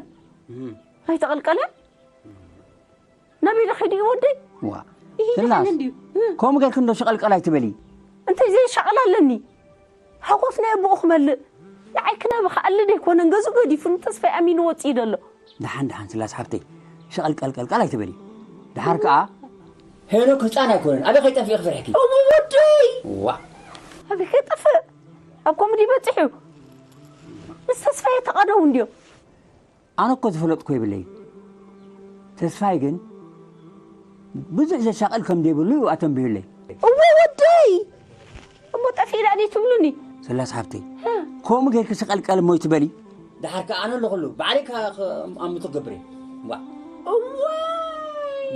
ኣይተቐልቀለ? ናበይ ዶ ኸይዱ እዩ ወደይ? ዋ። ይሄ ስላስ፣ ደሓን እንድዩ። ከምኡ ጌርክ እንዶ ሸቐልቀል ኣይትበሊ። እንታይ ዘይሸቐል ኣለኒ? ሓጎስ ናይ ኣቦኡ ክመልእ። ንዓይ ክናቢ ክኣሊ ደይኮነን ገዝኡ ገዲፉ ንተስፋይ ኣሚኑ ወፂኡ ደሎ። ደሓን፣ ደሓን ስላስ ሓብተይ፣ ሸቐልቀልቀልቀል ኣይትበሊ። ደሓር ከኣ ሄኖክ ህፃን ኣይኮነን። ኣበይ ከይጠፍእ ክፍርሕኪ? እሞ ወደይ! ዋ። ኣበይ ከይጠፍእ? ኣብ ኮምዲ በፂሑ። ምስ ተስፋይ ተቐደው እንድዮም። ኣነ እኮ ዝፈለጥኩ የብለይን። ተስፋይ ግን ብዙሕ ዘሻቕል ከም ዘይብሉ እዩ ኣተንቢሁለይ። እወ ወደይ! እሞ ጠፊእና ድዩ ትብሉኒ? ስላስ ሓብተይ፣ እ። ከምኡ ጌርኪ ሸቐልቀል እሞ ይትበሊ። ደሓር ከኣ ኣነ ኣለኹሉ። ባዕለይ ከኣ ከ-፣ ኣምቶ ገብር እየ። ዋ። እዋይ!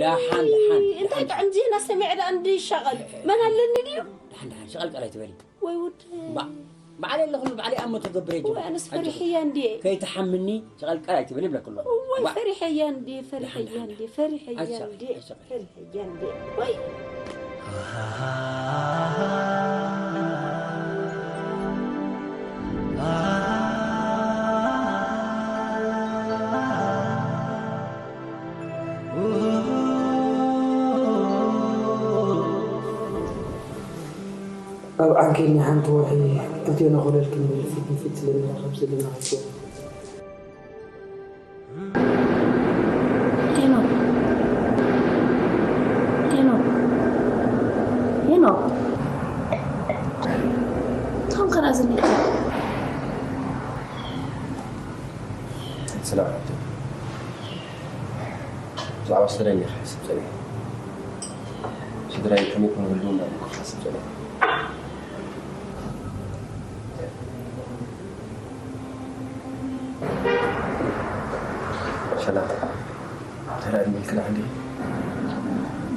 ደሓን፣ ደሓን፣ እንታይ ደሓን። ጥዑም ዜና ሰሚዐ ደኣ እንዲ ይሻቐል። መን ኣለኒ ድዩ? ደሓን፣ ደሓን፣ ሸቐልቀል ኣይትበሊ። ወይ ውድ። ባ። ባዕለይ ኣለኹሉ፣ ባዕለይ ኣሞ ትገብር እየ እዋይ፣ ጅግና። ኣነስ ፈሪሐያ እንድየ። ከይትሓምኒ፣ ሸቐልቀል ኣይትበል ይብለክ ኣለኹ። እዋይ፣ ዋእ። ፈሪሐያ እንድየ፣ ፈሪሐያ ኣይሻ፣ እንድየ፣ ፈሪሐያ ኣይሻ፣ እንድየ፣ ኣይሻ። ፈሪሐያ እንድየ። እዋይ። ኣብ ዓንኬል ናይ ሓንቲ ወርሒ ክልቴና ኮለል ክንብል ፊት ንፊት ስለ ንራኸብ ዘለና ሕቶ። ሄኖክ፣ ሄኖክ፣ ሄኖክ፣ እንታይ ኾንካ ደኣ ዘኒኻ? ሰላም ሓብተይ። ብዛዕባ ስድራይ እየ ክሓስብ ጸኒሐ። ስድራይ ከመይ ክኾኑ ክህልዉ እንዳበልኩ ክሓስብ ጸኒሐ። ሰላም። እንታይ ደኣ ኢልክላ እንዴ?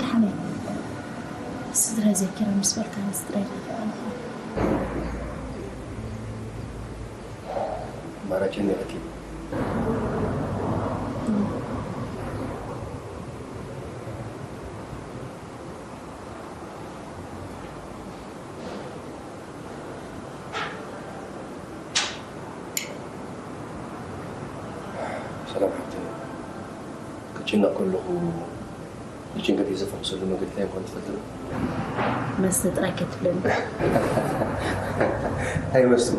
ደሓን እየ። ስድራይ ዘኪረ ምስ በልካኒ ስድራይ ናፊቐ ኣለኹ። ኣማራጭ እኒኦኪ? ሰላም ሓብተይ፣ ክጭነቕ ከለኹ ንጭንቀተይ ዘፈኹሰሉ መገዲ እንታይ ምዃኑ ትፈልጢ ዶ? መስተ ጥራይ ከይትብለኒ። እንታይ መስተ?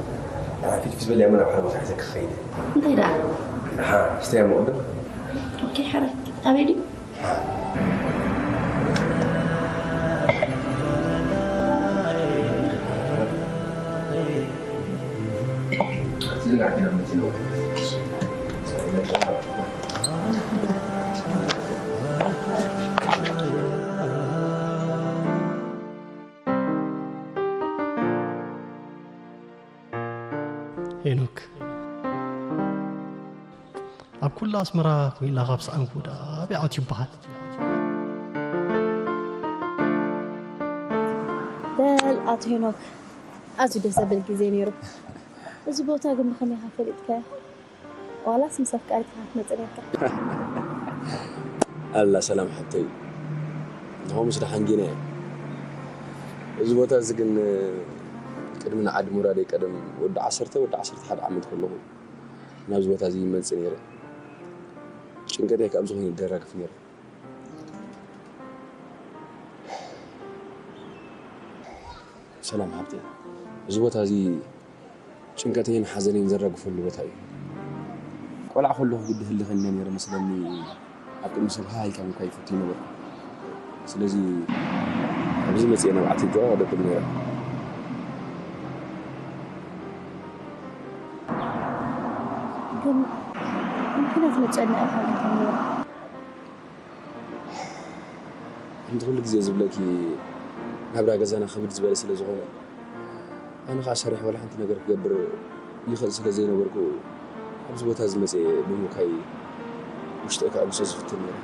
ንዓ ፊትፊት በሊ እሞ ናብ ሓደ ቦታ ሒዘኪ ክኸይድ እየ። እንታይ ደኣ? ደሓ፣ ስተይ እሞ ቅድም። ኦኬ፣ ሕራይ። ኣበይ ድዩ? ሄኖክ፣ ኣብ ኩላ ኣስመራ ኮይንና ካብ ሰኣንኩ ደኣ ኣበይ ኣትዩ ይበሃል? በል ኣቶ ሄኖክ፣ ኣዝዩ ደስ ዘብል ግዜ ነይሩ። እዚ ቦታ ግን ብኸመይ ኢኻ ፈሊጥካዮ? ዋላስ ምስ ኣፍቃሪትካ ክትመጽእ ነይርካ? ኣላ ሰላም ሓብተይ፣ ንኸምኡስ ደሓን ጌና እየ። እዚ ቦታ እዚ ግን ቅድሚ ንዓዲ ምውራደይ ቀደም ወዲ ዓሰርተ፣ ወዲ ዓሰርተ ሓደ ዓመት ከለኹ ናብዚ ቦታ እዚ ይመጽእ ነይረ። ጭንቀተይ ካብ ዝኾነ ይደራግፍ ነይረ። ሰላም ሓብተይ፣ እዚ ቦታ እዚ ጭንቀተይን ሓዘነይን ዘራግፈሉ ቦታ እዩ። ቆልዓ ከለኹ ግዲ ህልኸኛ ነይረ መስለኒ፣ ኣብ ቅድሚ ሰብ ሃህ ኢልካ ምኳ ይፈቱ ይነበርኩ። ስለዚ ኣብዚ መፅየ ናብ ዓዲ ኤርትራ ደብል ነይረ። ግን ምኽንያት መጨነቒ ካብ ዝኾነ ከምቲ ኩሉ ግዜ ዝብለኪ ናብራ ገዛና ክብድ ዝበለ ስለ ዝኾነ፣ ኣነ ኸዓ ሰሪሐ ዋላ ሓንቲ ነገር ክገብር ይኽእል ስለ ዘይነበርኩ፣ ኣብዚ ቦታ እዚ መፅየ ብምብካይ ውሽጠይ ከዕግሶ ዝፍትን ነይረ።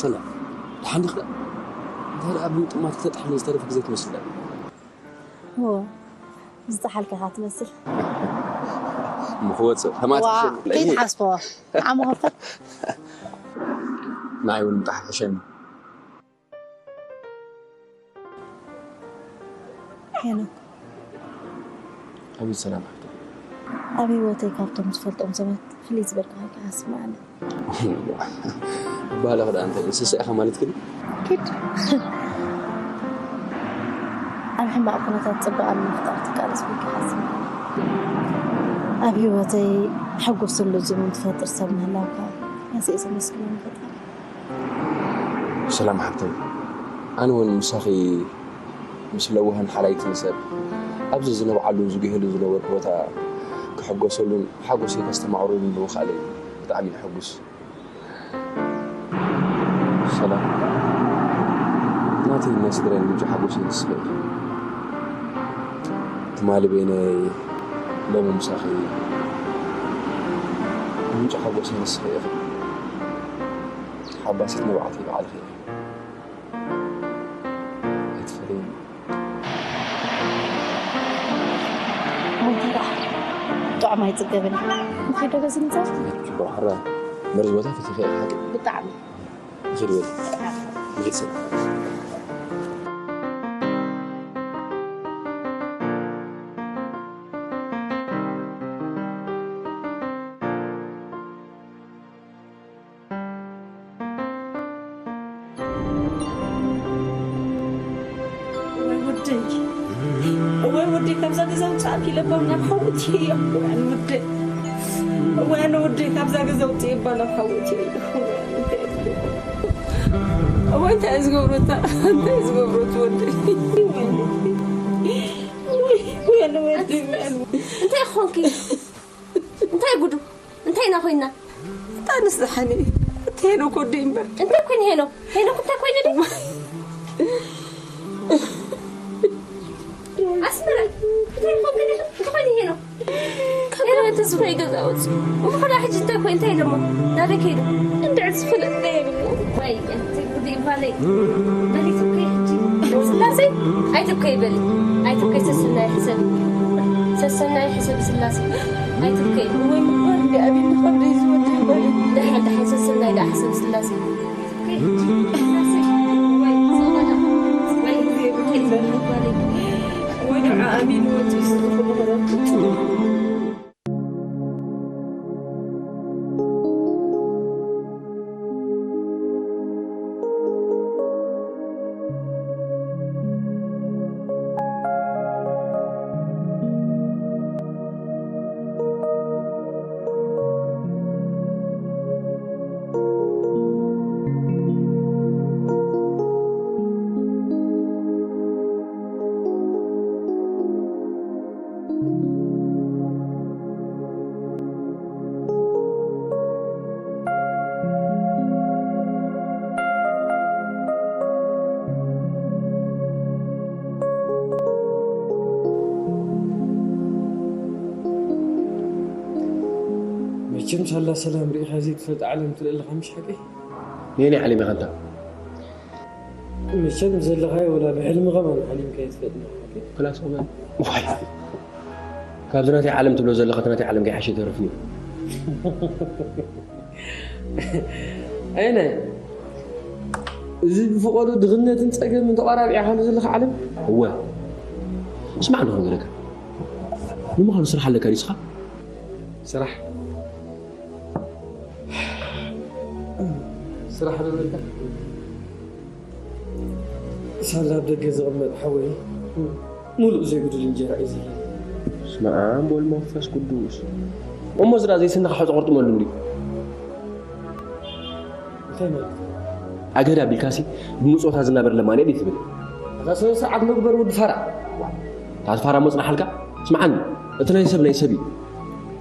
ሰላም፣ ደሓን ዲኺ? እንታይ ደኣ ብምጥማት ክተጥሕኒ ዝተረፈ ግዜ ትመስል ደኣ? እወ፣ ዝጠሓልካ ኢኻ ትመስል። እሞ ክወፅእ፣ ከማትሕሸኒ። ከይትሓስቦ፣ ዓሞ ከፈት። ንዓይ እውን ምጥሓል ሕሸኒ። ሄኖክ። ኣቤት ሰላም ሓፍተይ። ኣብ ህይወተይ ካብቶም ዝፈልጦም ሰባት ፍልይ ዝበልካ ኮይንካ ኢኻ ዝስምዓኒ። ባህልኺ ደኣ እንታይ እዩ? እንስሳ ኢኻ ማለት ግን? ኪድ። ኣብ ሕማቕ ኩነታት ጽባቐ ንምፍጣር ትቃለስ ኮይንካ ኢኻ ዝስምዓኒ። ኣብ ህይወተይ ሕጉስን ልዙምን ትፈጥር ሰብ ምህላውካ ኣዝየ ዘመስግኖ ንፈጣሪ። ሰላም ሓብተይ፣ ኣነ እውን ምሳኺ ምስ ለዋህን ሓላይትን ሰብ ኣብዚ ዝነብዓሉን ዝጉሄሉን ዝነበርኩ ቦታ ክሕጎሰሉን ሓጎሰይ ከስተማቕረሉን ብምኽኣለይ ብጣዕሚ እየ ሕጉስ። ሰላም ናተይን ናይ ስድራይን ምንጪ ሓጎሰይ ንስኺ ኢኺ። ትማሊ በይነይ ሎሚ ምሳኺ ምንጪ ሓጎሰይ ንስኺ ኢኺ። ሓባሲት ንብዓተይ ባዕልኺ ኢኺ። ኣይትፈለይኒ። ሞይተ ደኣ ጥዑም ኣይጽገብን። ንኸይዶ በዚ ንጻ? ጽቡቕ ሕራይ። መርዚ ቦታ ፈቲኺ ኢኺ ሓቂ? ብጣዕሚ። ንኺድ በሊ። ንኺድ ሰብ። እዋይ ወደይ፣ እዋይ ወደይ፣ ካብዛ ገዛ ውፅእ ኣቢለ እባ ናብ ሓዊ እትየ እየ። እዋይ ወደይ፣ እዋይ ኣነ ወደይ፣ ካብዛ ገዛ ውፅእ እባ ናብ ሓዊ እትየ እየ። እዋይ እንታይ እየ ዝገብሮ፣ እታ እንታይ እየ ዝገብሮ፣ እቲ ወደይ። እዋይ፣ እዋይ ኣነ ወደይ፣ እዋይ ኣነ። እንታይ ኾንኪ? እንታይ ጉዱ? እንታይ ኢና ኮይና? እንታይ ንስሓኒ? እቲ ሄኖክ ወደይ እምበር። እንታይ ኮይነ ሄኖክ? ሄኖክ እንታይ ኮይነ ድዩ? ኣስመራ፣ እንታይ ኮይነ? እንታይ ኮይነ ሄኖክ? ካብ ሄኖክ እንታይ ዝኾነ ገዛ ወፂኡ? እሞ ኸዳ ሕጂ እንታይ ኮይነ? እንታይ ኢሎሞ? ናበይ ከይዱ? እንድዒ ዝፍለጥ እንታይ የብሉ? ወይ፣ እቲ ጉዱ ይባለይ። በሊ ትብከይ ሕጂ። ስላሴ፣ ኣይትብከይ በሊ። ኣይትብከይ ሰሰናይ ሕሰብ። ሰሰናይ ሕሰብ ስላሴ። ኣይትብከይ። ወይ ምባል እንዲ ኣቢኒ ካብ ደይ ዝወደይ በሊ። ደሓን፣ ደሓን ሰሰናይ ደኣ ሕሰብ ስላሴ። መቸም ሳላ ሰላም ርኢኻ ዘይትፈልጥ ዓለም ትርኢ ኣለኻ፣ ምሽ ሓቀይ? ነየናይ ዓለም ኢኻ ኣንታ? መቸም ዘለኻዮ ወላ ብሕልሚ ከማን ሓሊምካ ኣይትፈልጥን ኢኻ ሓቀይ? ክላስ ከማን? ዋይ! ካብዚ ናተይ ዓለም ትብሎ ዘለኻ እቲ ናተይ ዓለም ከይሓሸ ኣይተርፍን እዩ። ኣይነ፣ እዚ ብፍቐዱ ድኽነትን ጸገምን ተቐራቢዕካሉ ዘለኻ ዓለም? እወ። ስማዕ እንዶ ክነግረካ። ንምዃኑ ስራሕ ኣለካ ድዩ ንስኻ? ስራሕ? ስራሕ ዶ ኣለካ? ሳላ ኣብ ደገ ዝቕመጥ ሓወይ፣ ምሉእ ዘይጉድል እንጀራ እዩ ዘለኒ። በስመ ኣብ ወወልድ ወመንፈስ ቅዱስ። እሞ ዝራ ዘይስንኻ ሕቶ ቁርጥመሉ እንድዩ። እንታይ ማለት? ኣገዳ ቢልካሲ ብምጾታ ዝናበር ለማኒ ድዩ ትብል? እዛ ስነ ስርዓት መግበር ወዲ ፋራ። እታ ፋራ መጽናሓልካ? ስምዓኒ፣ እቲ ናይ ሰብ ናይ ሰብ እዩ።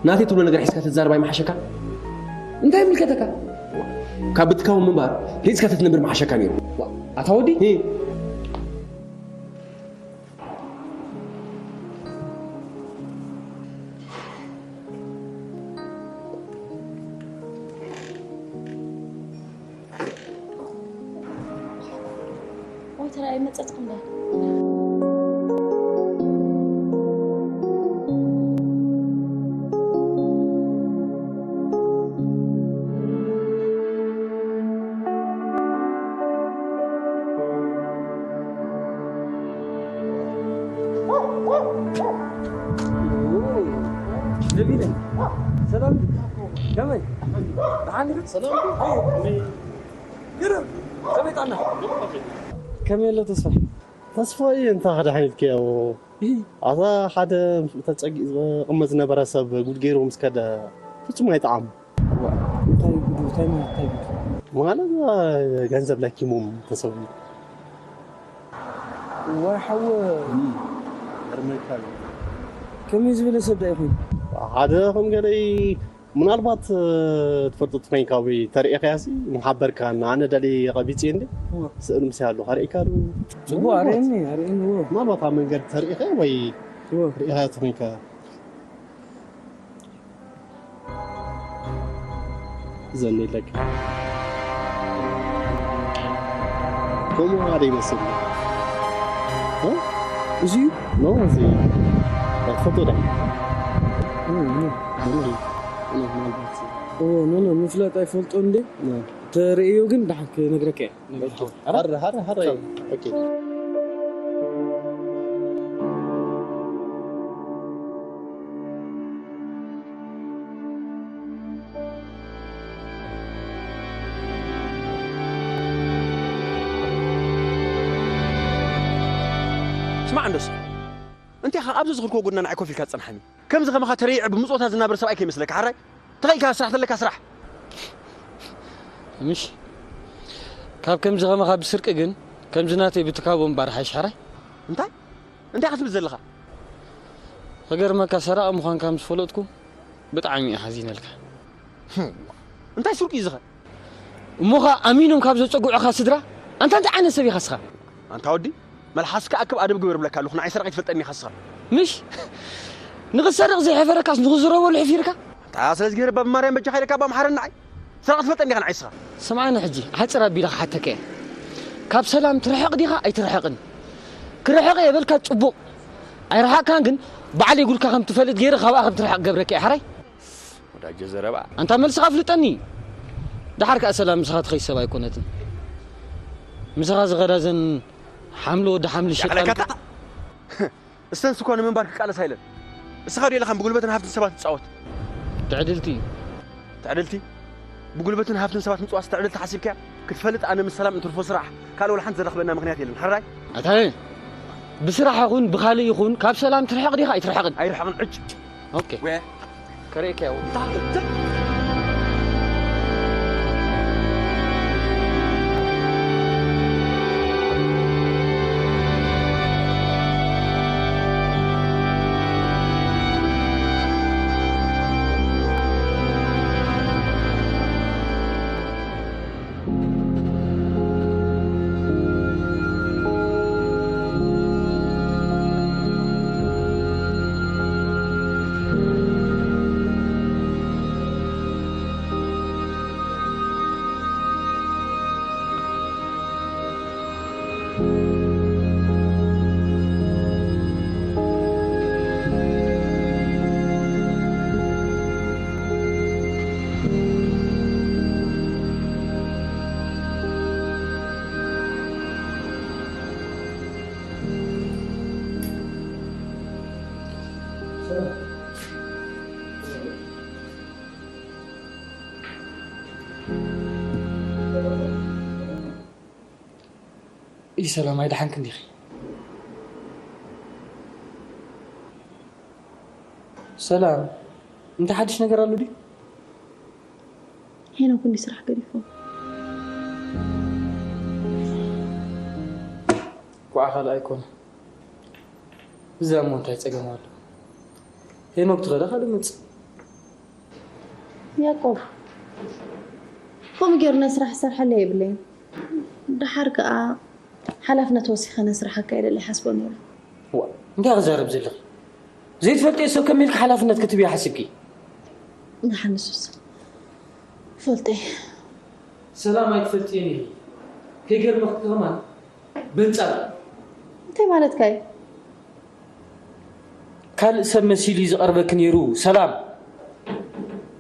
ናተይ ትብሎ ነገር ሒዝካ ተዛርብ ኣይምሓሸካ? እንታይ ይምልከተካ? ካብ ብትካዊ ምንባር ሪጽካ ተትነብር ምሓሸካ ነይሩ። ዋ፣ ኣታ ወዲ? እ። ወይ ተራእይ መጸጽኩም ዶ? ነቢለ፣ ሰላም? ከመይ? ደሓን? ሰላም? ግርም! ከመይ ጣና? ከመይ ኣሎ ተስፋ? ተስፋ እዩ፣ እንታይ ክደሓን ኢልክዮ? ኣታ ሓደ ተጸጊ ዝቕመጥ ዝነበረ ሰብ ጉድ ገይሩ ምስ ከደ ፍጹም ኣይጠዓም። ዋ፣ እንታይ ጉድ፣ እንታይ ማለት፣ እንታይ ጉድ? ማለት፣ ገንዘብ ለኪሞም ተሰዊኡ። ዋይ ሓወ። እም፣ ገርመካ እዩ። ከመይ ዝበለ ሰብ ዳ ይኾን? ሓደ ከም ገለይ ምናልባት፣ እ፣ ትፈልጦ ተኾይንካ ወይ ተርእኻያሲ ምሓበርካ፣ ኣነ ደልየ ቀቢጽ እንዴ? እወ። ስእሉ ምስ ያሉ ከርእካ ዶ? እወ፣ ኣርእየኒ፣ ኣርእየኒ፣ እወ። ምናልባት ኣብ መንገዲ ተርእኻ ወይ እወ። ርእኻ ተኾይንካ። ዘን የለካ። ከምኡ ሓደ ይመስል። እ? እዚ እዩ? ኖ፣ እዚ ኣይትፈልጦ ዶ? ኖ፣ ኖ። ኖ፣ ኖ፣ ኖ፣ ምናልባት። ኦ፣ ኖ፣ ኖ፣ ምፍላጥ ኣይፈልጦ እንዴ? ኖ። ተርእዮ ግን ደሓን ክነግረካ እየ። ኦኬ። ሀረ፣ ሀረ፣ ሀረ። ቻው። ኦኬ። ስማዕ እንዶስ፣ እንታይ ኢኻ ኣብዚ ዝኽልክዎ ጎድና ንዓይ ኮፍ ኢልካ ትጸንሓኒ? ከምዚ ከማኻ ተረይዐ ብምጽወታ ዝናበር ሰብኣይ ከይመስለካ፣ ሓራይ? ተኸኢልካ ስራሕ ተለካ ስራሕ። ምሽ፣ ካብ ከምዚ ከማኻ ብስርቂ ግን ከምዚ ናተይ ብትካቦ እምበር ሓይሽ፣ ሓራይ? እንታይ? እንታይ ኢኻ ትብል ዘለኻ? ክገርመካ፣ ሰራቒ ምዃንካ ምስ ፈለጥኩ ብጣዕሚ እየ ሓዚነልካ። ህም፣ እንታይ ስርቂ እዩ ዝኸ? እሞ ኸኣ ኣሚኖም ካብ ዘጸግዑኻ ስድራ፣ ኣንታ እንታይ ዓይነት ሰብ ኢኻ እስኻ? ኣንታ ወዲ፣ መልሓስካ ኣክብ ኣደብ ግበር እብለካ ኣለኹ፣ ንዓይ ሰራቒ ትፈልጠኒ ኢኻ እስኻ። ምሽ? ንኽትሰርቕ ዘይሕፈረካስ ንኽዝረበሉ ሕፊርካ? ኣንታ ስለዚ ገይረ ባብ ማርያም በጃኻ ኢለካ ባብ መሓረኒ ንዓይ። ሰራቒ ትፈልጠኒ ኢኻ ንዓይ እስኻ። ስምዓኒ ሕጂ፣ ሓጽር ኣቢለ ክሓተካ እየ። ካብ ሰላም ትርሕቕ ዲኻ ኣይትርሕቕን? ክርሕቕ እየ በልካ ጽቡቕ። ኣይረሓቕካን ግን ባዕለይ ጉድካ ከም ትፈልጥ ገይረ ካብኣ ከም ትርሕቕ ገብረካ እየ፣ ሓራይ? ወዳጀ ዘረባ። ኣንታ መልስኻ ኣፍልጠኒ። ደሓር ከኣ ሰላም ምሳኻ ትኸይድ ሰብ ኣይኮነትን። ምሳኻ ዝኸዳ ዘን ሓምሊ ወዲ ሓምሊ ሸጣን ያዕለካታ። እስተንስ እኳ ንምንባር ክቃለሳ ኢለን። እስኻ ድዩ ኢለኻን ብጉልበትን ሃብትን ሰባት ትጻወት? ትዕድልቲ። ትዕድልቲ? ብጉልበትን ሃብትን ሰባት ምጽዋስ ትዕድልቲ ሓሲብካያ? ክትፈልጥ ኣነ ምስ ሰላም እንትርፎ ስራሕ ካልእ ወላ ሓንቲ ዘራኽበና ምኽንያት የለን። ሓራይ? ኣታየ፣ ብስራሕ ይኹን ብኻልእ ይኹን ካብ ሰላም ትርሕቕ ዲኻ ኣይትርሕቕን? ኣይርሕቕን ዕጭ። ኦኬ። ወ- ከርእየካ እየ። ኢሰላም ኣይደሓንክን ዲኺ? ሰላም፣ እንታይ ሓድሽ ነገር ኣሎ ድዩ? ሄኖክ እንዲ ስራሕ ገዲፎ። ኳዓ ካልእ ኣይኮነ። እዛ እሞ እንታይ ጸገም ኣሎ? ሄኖክ ትኸዳ ካልእ መጽእ። ያዕቆብ፣ ከምኡ ገይሩ ናይ ስራሕ ዝሰርሓለይ የብለይን። ደሓር ከኣ ሓላፍነት ወሲኸ ነስርሓካ እየ ኢለ ኣይሓስቦን ነይረ። ዋ፣ እንታይ ክዛረብ ዘለኺ? ዘይትፈልጥዮ ሰብ ከመይ ኢልኪ ሓላፍነት ክትብዮ ሓሲብኪ? ደሓን ንሱስ ይፈልጦ እየ። ሰላም ኣይትፈልጥዮን ኢኺ። ከይገርመኪ ከማን በንጻር። እንታይ ማለትካ እዩ? ካልእ ሰብ መሲሉ እዩ ዝቐርበኪ ነይሩ። ሰላም።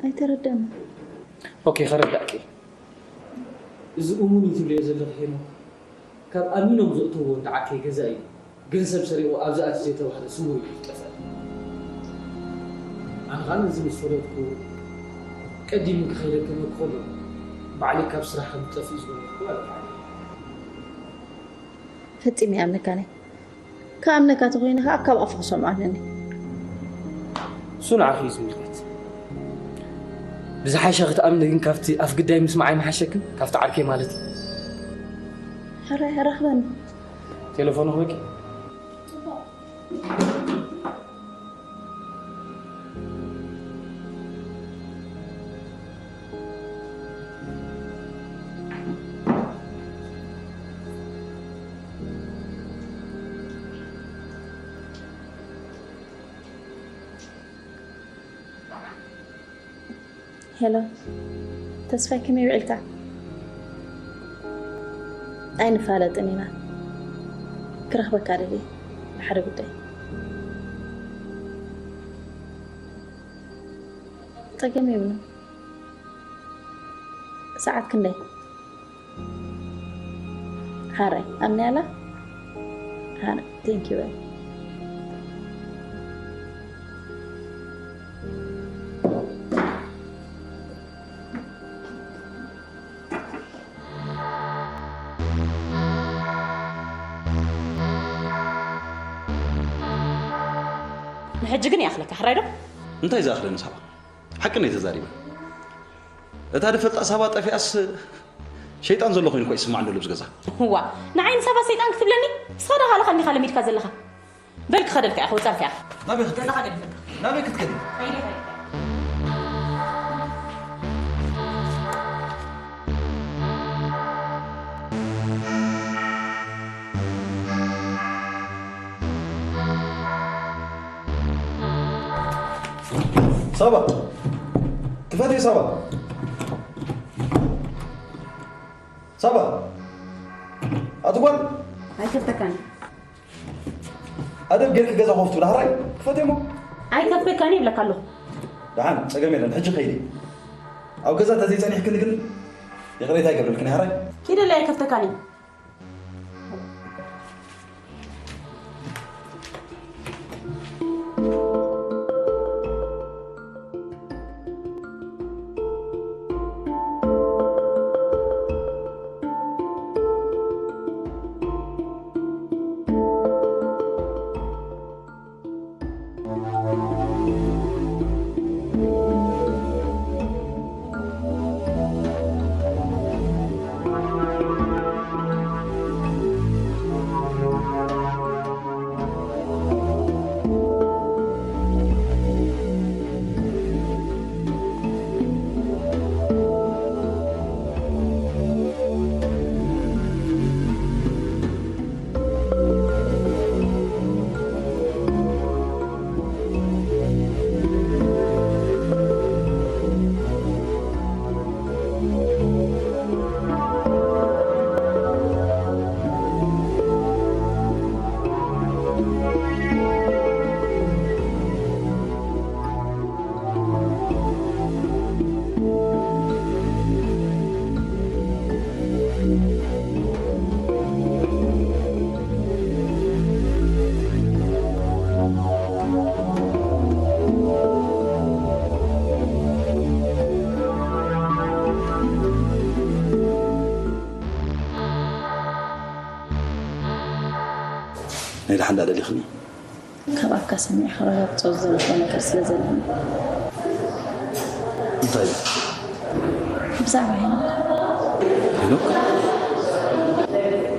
ኣይተረደኣንን። ኦኬ፣ ከረዳእኪ። እዚ እሙን እዩ ትብልዮ ዘለኺ ሄኖክ፣ ካብ ኣሚኖም ዘእተውዎ እንዳ ዓርከይ ገዛ እዩ። ገንዘብ ሰሪቑ ኣብዚ ኣትዩ ዘይተባህለ ስውር እዩ ዝጠፍእ። ኣነ ኸኣ ነዚ ምስ ፈለጥኩ ቀዲሙ ክኸይደከመ ከሎ ባዕለይ ካብ ስራሕ ከም ዝጠፍእ ዝገበርኩ ኣለካ። ፈጺመ ይኣምነካ ነይ። ክኣምነካ ተኾይነ ከኣ ካብ ኣፉ ክሰምዖ ኣለኒ። እሱ ንዓኺ እዩ ዝምልከት። ብዝሓሸ ክትኣምኒ ግን ካብቲ ኣፍ ግዳይ ምስማዕ ኣይምሓሸክን? ካብቲ ዓርከይ ማለት እዩ። ሕራይ ኣራኽበኒ። ቴሌፎኑ ክበኪ። ሄሎ። ተስፋይ ከመይ ውዒልካ? ኣይንፋለጥን ኢና። ክረኽበካ ደልየ ብሓደ ጉዳይ። ጸገም የብሉን። ሰዓት ክንደይ? ሓራይ ኣምንያላ? ሓራይ፣ thank you። ንሕጂ ግን ይኣኽለካ፣ ሕራይ ዶ? እንታይ ዝኣኽለኒ ሳባ? ሓቂ ነው የተዛሪበ። እታ ድፈልጣ ሳባ ጠፊኣስ ሸይጣን ዘሎ ኮይኑ እኮ ይስማዕ ኣሎ ኣብዚ ገዛ። እዋ፣ ንዓይ ንሳባ ሰይጣን ክትብለኒ? ንስኻ ዶ ካልኻ እንዲኻ ለሚድካ ዘለኻ? በል ክኸደልካ እያ፣ ክወፀልካ እያ። ናበይ ክትከዲ? ዘለኻ ገዲፈካ። ናበይ ክትከዲ? ከይደ፣ ከይደ። ሳባ፣ ክፈትዮ ሳባ። ሳባ፣ ኣቲ ጓል። ኣይከፍተካን። ኣደብ ጌርኪ ገዛ ኮፍ ትብሊ፣ ሕራይ ክፈትዮ እሞ። ኣይከፍተካን ይብለካ ኣለኹ። ደሓን፣ ጸገም የለን፣ ሕጂ ከይዲ። ኣብ ገዛ እንተዘይጸኒሕክኒ ግን ይቕሬታ ይገብረልክን፣ ሕራይ። ኪደለይ ኣይከፍተካን እዩ። ናይ ደሓን ደኣ ደሊኽኒ? ካብ ኣፍካ ሰሚዐ ክረጋግጾ ዝደለኹዎ ነገር ስለ ዘለኒ። እንታይ እዩ? ብዛዕባ ሄኖክ። ሄኖክ?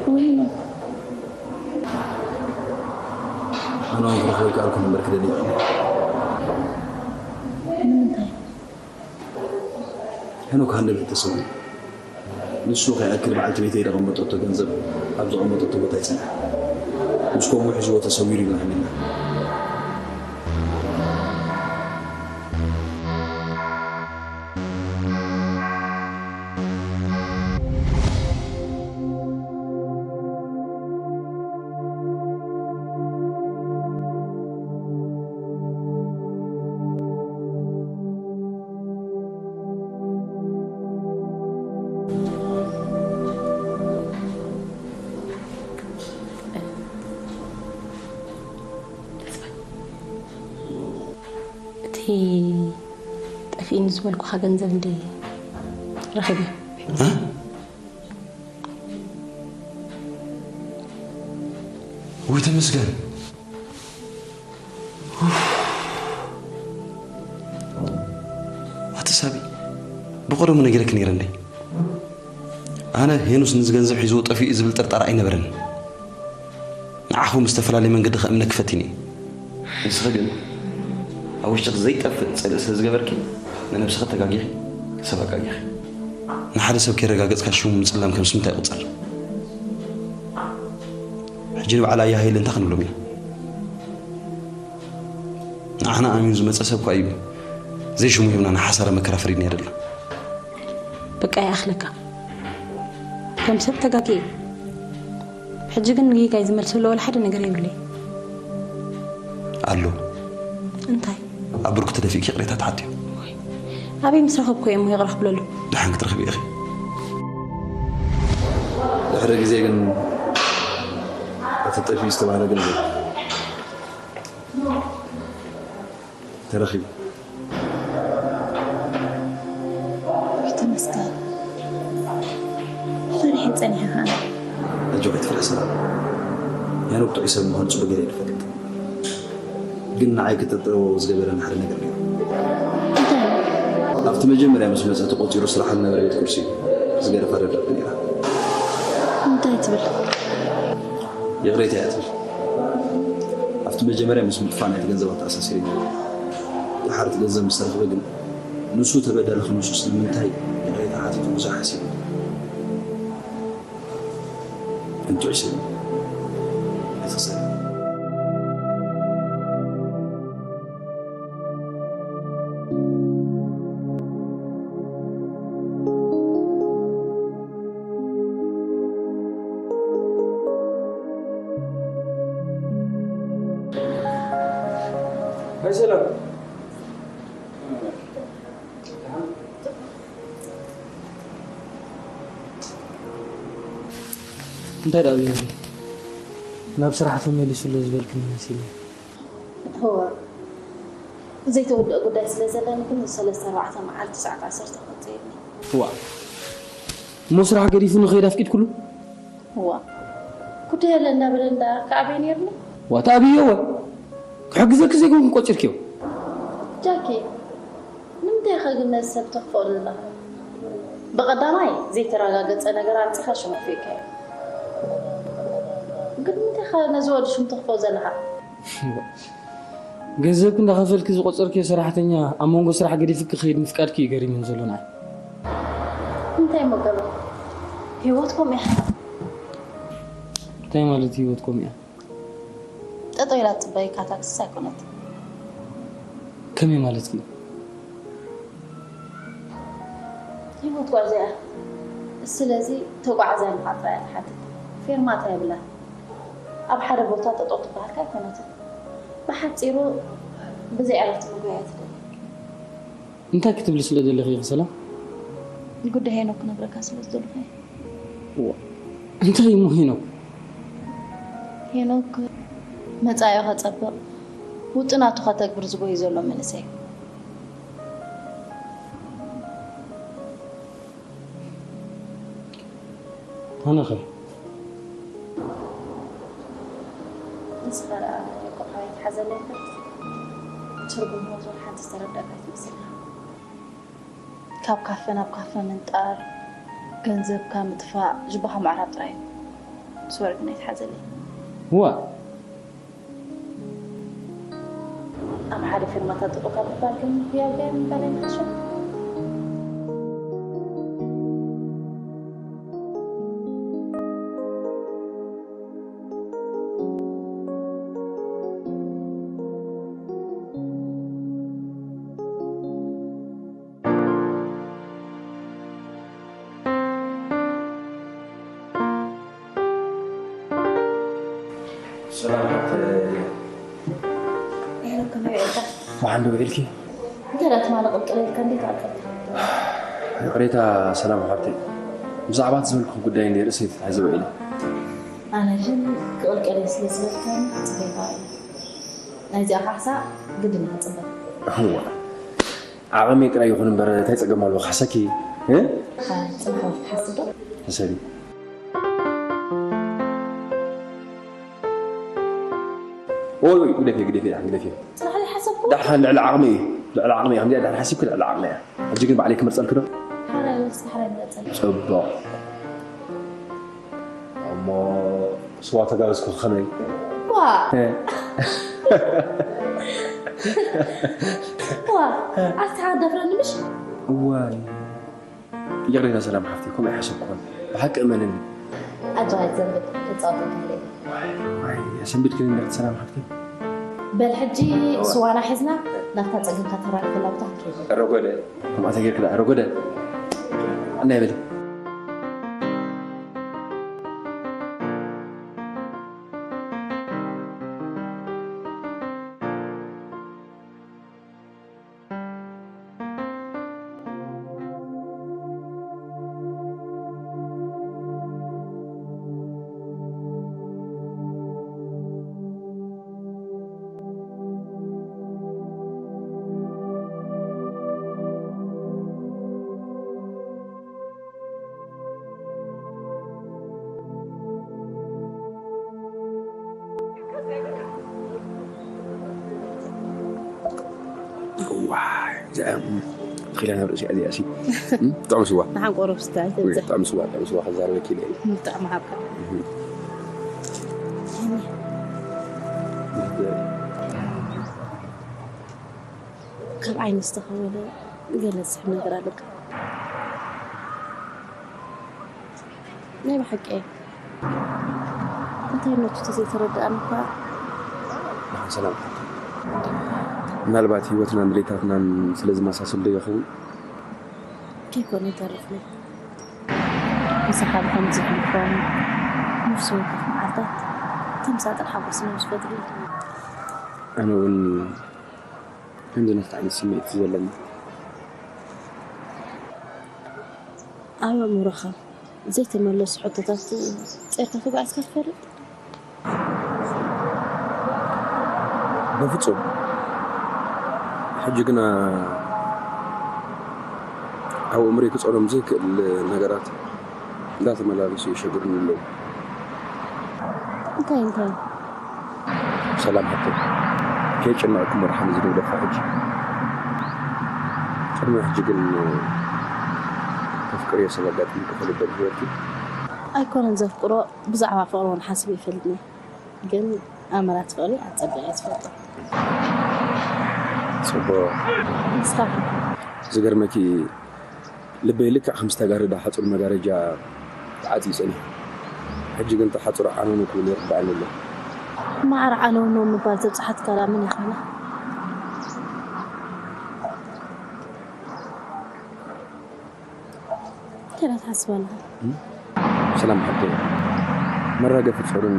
እወ፣ ሄኖክ። ኣነ እውን ክረኽቦ ኣይከኣልኩን እምበር ክደሊ። ንምንታይ? ሄኖክ ሃንደበት ተሰዊሩ። ንሱ ከይኣክል በዓልቲ ቤተይ ዘቐመጠቶ ገንዘብ ኣብ ዘቐመጠቶ ቦታ ይጽናሕ። ምስ ከምኡ ሒዝዎ ተሰዊሩ ኢልና ኣሚንና። እቲ ጠፊእኒ ዝበልኩኻ ገንዘብ እንደ ረኺበ። እ? ወይ ተመስገን። ኣቲ ሳቢ፣ ብቐደሙ ነጊረኪ ነይረ እንዴ? ኣነ ሄኖስ ነዚ ገንዘብ ሒዝዎ ጠፊኡ እዩ ዝብል ጥርጣረ ኣይነበረንን። ንዓኹም ብዝተፈላለየ መንገዲ ከእምነኪ ፈቲነ እየ። ንስኺ ግን ኣብ ውሽጥኺ ዘይጠፍእ ጽልኢ ስለ ዝገበርኪ፣ ንነብስኺ ተጋጊኺ፣ ንሰብ ኣጋጊኺ። ንሓደ ሰብ ከየረጋገጽካ ሽሙ ምጽላም ከም ስም እንታይ ይቑጸር? ሕጂ ንበዓል ኣያሃይለ እንታይ ክንብሎም ኢና? ንዓና ኣሚኑ ዝመጸ ሰብ እኳ እዩ ዘይሽሙ ሂብና ንሓሳረ መከራ ፈሪድና የደልና። በቃ ይኣኽለካ። ከም ሰብ ተጋግየ። ሕጂ ግን ንጌጋይ ዝመልሰሉ ወላ ሓደ ነገር የብለይ። ኣሎ። እንታይ? ኣብ ብርኩ ተደፊእኪ ይቕሬታ ትሓትዮ። ኣበይ ምስ ረኸብኩ እየ እሞ ይቕረ ክብለሉ? ደሓን ክትረኽቢ ኢኺ። ድሕሪ ግዜ ግን እቲ ጠፊኡ ዝተባህለ ገንዘብ ተረኺቡ። ተመስገን። ፈሪሐ ጸኒሐ ኸኣ። ኣጆኺ ኣይትፍርሒ ሰላም። ሄኖክ ጥዑይ ሰብ ምዃኑ ጽቡቕ ገይረ እየ ዝፈልጥ። ግን ንዓይ ክጥርጥርዎ ዝገበረኒ ሓደ ነገር ነይሩ። እንታይ? ኣብቲ መጀመርያ ምስ መጸ ተቖጺሩ ስራሓ ዝነበረ ቤት ቁርሲ ዝገደፋ ደብዳቤ ነይራ። እንታይ ትብል? ይቕሬታ እያ ትብል። ኣብቲ መጀመርያ ምስ ምጥፋእ ናይቲ ገንዘብ ኣተኣሳሲረኒ። ድሓር እቲ ገንዘብ ምስ ተረኽበ ግን ንሱ ተበዳሊ ክነሱ ስለምንታይ ይቕሬታ ሓቲቱ ብዙሕ ሓሲቡ። እንጥዑይ ሰብ እዩ። ኣይትኽሰር። ሃይ ሰላም። እንታይ ደኣ ብሄሪ? ናብ ስራሕ ተመሊሱ ኣሎ ዝበልክኒ መሲሉ። እወ፣ ዘይተወድአ ጉዳይ ስለ ዘለኒ ግን ሰለስተ ኣርባዕተ መዓልቲ ሰዓት ዓሰርተ ክወጽእ ኢሉኒ። እዋ፣ እሞ ስራሕ ገዲፉ ንኸይድ ኣፍቂድኩሉ? እዋ፣ ጉዳይ ኣለ እንዳበለ እንዳ ከኣበየ ነይርኒ። እዋ፣ ተኣብዮ እወ። ክሕግዘኪ ዘይኮንኩ ቆጺርክዮ። ጃኪ፣ ንምንታይ ኢኻ ግን ነዚ ሰብ ተኽፍኦ ዘለኻ? ብቐዳማይ ዘይተረጋገጸ ነገር ኣምጺኻ ሽሙ ኣጥፊእካዮ። ግን ንምንታይ ኢኻ ነዚ ወዲ ሽሙ ተኽፍኦ ዘለኻ? ገንዘብኪ እንዳኸፈልኪ ዝቆጸርክዮ ሰራሕተኛ ኣብ መንጎ ስራሕ ገዲፍኪ ክኸይድ ምፍቃድኪ እዩ ገሪሙኒ ዘሎ ንዓይ። እንታይ እሞ ገበርኩ? ህይወት ከምኡ እያ። እንታይ ማለት ህይወት ከምኡ እያ? ጠጠው ኢላ ትጽበየካ ታክሲስ ኣይኮነትን። ከመይ ማለትኪ? ህይወት ጓዕዛ እያ። ስለዚ ተጓዓዛይ ምዃን ጥራይ እያ ትሓትት። ፌርማታ የብላን። ኣብ ሓደ ቦታ ጠጠው ትበሃል ከ ኣይኮነትን። ብሓጺሩ ብዘይ ዕረፍቲ ምጉያይ እያ ትደሊ። እንታይ ክትብሊ ስለ ደለኺ ኢኺ ሰላም? ጉዳይ ሄኖክ ክነግረካ ስለ ዝደለኹ እየ። እዋ፣ እንታይ እሞ ሄኖክ? ሄኖክ መጻኢኡ ከጸብቕ፣ ውጥናቱ ከተግብር ዝጎይ ዘሎ መንእሰይ እዩ። ኣነኸ? ንስኻ ደኣ ቁርሓ ኣይትሓዘለይ እምበር፣ ትርጉም ህይወት እውን ሓንቲ ዝተረዳእካ ኣይትመስልን። ካብ ካፈ ናብ ካፈ ምንጣር፣ ገንዘብካ ምጥፋእ፣ ጅባኻ ምዕራብ ጥራይ እዩ። ሶሪ ግን ኣይትሓዘለይ። እዋ፣ ኣብ ሓደ ፊርማታት ጥጡእ ካብ ምባል ግን ህያው ገይሩ ምባል ኣይምሓሸን? ሰላም ሓፍተይ። ሄሎ፣ ከመይ ውዒልካ? ብሓንዱ ውዒልኪ? እንታይ ደኣ ትማሊ ቅልቅል ኢልካ እንዴት ኣቀልካ? ይቕሬታ ሰላም ሓፍተይ። ብዛዕባ እቲ ዝበልኩኺ ጉዳይ እንድየ ርእሰይ ተታሒዘ ውዒለ። ኣነ ግን ክቕልቀል እየ ስለ ዝበልካኒ ጽበይ ተባሂለ። ናይዚኣ ካሕሳ ግድን እያ ጽበይ። እዋ። ዓቐመይ ጥራይ ይኹን እምበር እንታይ ጸገም ኣለዎ? ካሕሰኪ? እ? ኣይ፣ ጽንሓ ትሓስብ ዶ? ሕሰቢ። ኦይ፣ ኦይ፣ ግደፍዮ፣ ግደፍዮ፣ ግደፍዮ። ጽንሓ ዘይሓሰብኩ? ደሓን ልዕሊ ዓቕሚ እዩ። ልዕሊ ዓቕሚ እዩ። ከምዚኣ ደሓን ሓሲብኪ ልዕሊ ዓቕሚ እያ። ሕጂ ግን ባዕለይ ክመርጸልኪ ዶ? ሓራይ ወይስ ሓራይ መርጸልኪ? ጽቡቕ። እሞ ስዋ ተጋበዝኩ ከመይ? ዋ! እ። ዋ! ኣስሓ ደፍረኒ ምሽ? እዋይ። ይቕሬታ ሰላም ሓፍተይ፣ ከምኡ ኣይሓሰብኩዎን። ብሓቂ እመንኒ። ኣጆኻ ኣይትዘንብል፣ ክጻወተልካ ኢለ እየ። ዋይ፣ ዋይ፣ ኣሰንቢድክኒ እንድኺ ሰላም ሓፍተይ። በል ሕጂ ስዋና ሒዝና ናብታ ጸገምካ ተራርፈላ ቦታ ክንከይድ። ረጎደ። ከምኣ ተጌርኪ ደኣ ረጎደ። ኣነ ይብል። ዋይ፣ እዚኣ እም፣ ኺላ ናብ ርእሲ እዚኣ ሲ። እም፣ ጥዑም ስዋ። ንሓንቆሮ ብስታ ውይ፣ ኣይተብዝሕ። ጥዑም ስዋ፣ ጥዑም ስዋ ክዛረበኪ ኢለ እየ። ብጣዕሚ ሓቃ። እም። ካብ ዓይኒ ዝተኸወለ ገለ ዝስሕብ ነገር ኣለካ። ናይ ብሓቂ እየ። እንታይነቱ ተዘይተረድኣኒ እኳ። ደሓን ሰላም። ምናልባት ህይወትናን ድሌታትናን ስለ ዝመሳሰል ዶ ይኸውን? ከይኮነ ይተርፍኒ። ምሳኻ ብኸምዚ ሕልፎም፣ ነፍሲ ወከፍ መዓልታት ተምሳጥን ሓጎስን እዮም ዝፈጥሩልኒ። ኣነ እውን ከምዚ ናትካ ዓይነት ስምዒት እዩ ዘለኒ። ኣብ ኣእምሮኻ ዘይተመለሱ ሕቶታት ጸርካ ተጓዒዝካ ትፈልጥ? በፍጹም። ሕጂ ግና ኣብ ኣእምሮይ ክጸሮም ዘይክእል ነገራት እንዳተመላለሱ የሸግሩኒ ኣለዉ። እንታይ እንታይ? ሰላም ሓፍተይ፣ ከየጨነቕኩ መድሓኒ ዝደውለካ ሕጂ። ቅድሚ ሕጂ ግን ተፍቅርዮ ሰብ ኣጋጢሙኪ ይፈልጥ ዶ ብህይወትኪ? ኣይኮነን ዘፍቅሮ፣ ብዛዕባ ፍቕሪ እውን ሓሲበ ኣይፈልጥን እየ። ግን ኣመላት ፍቕሪ ኣጸቢቐ እየ ዝፈልጦ። ጽቡቕ። ንስኻ ከ? ዝገርመኪ፣ ልበይ ልክዕ ከም ዝተጋረደ ሓጹር መጋረጃ ተዓጽዩ ጸኒሑ። ሕጂ ግን እቲ ሓጹር ዓነኑ ክብል ይርድኣኒ ኣሎ። ማዕረ ዓነውነው ምባል ዘብጽሓትካ ደኣ መን እያ ኮይና? እንታይ ደኣ ትሓስብ ኣለኻ? እም? ሰላም ሓብተይ። መራገፊ ጾርን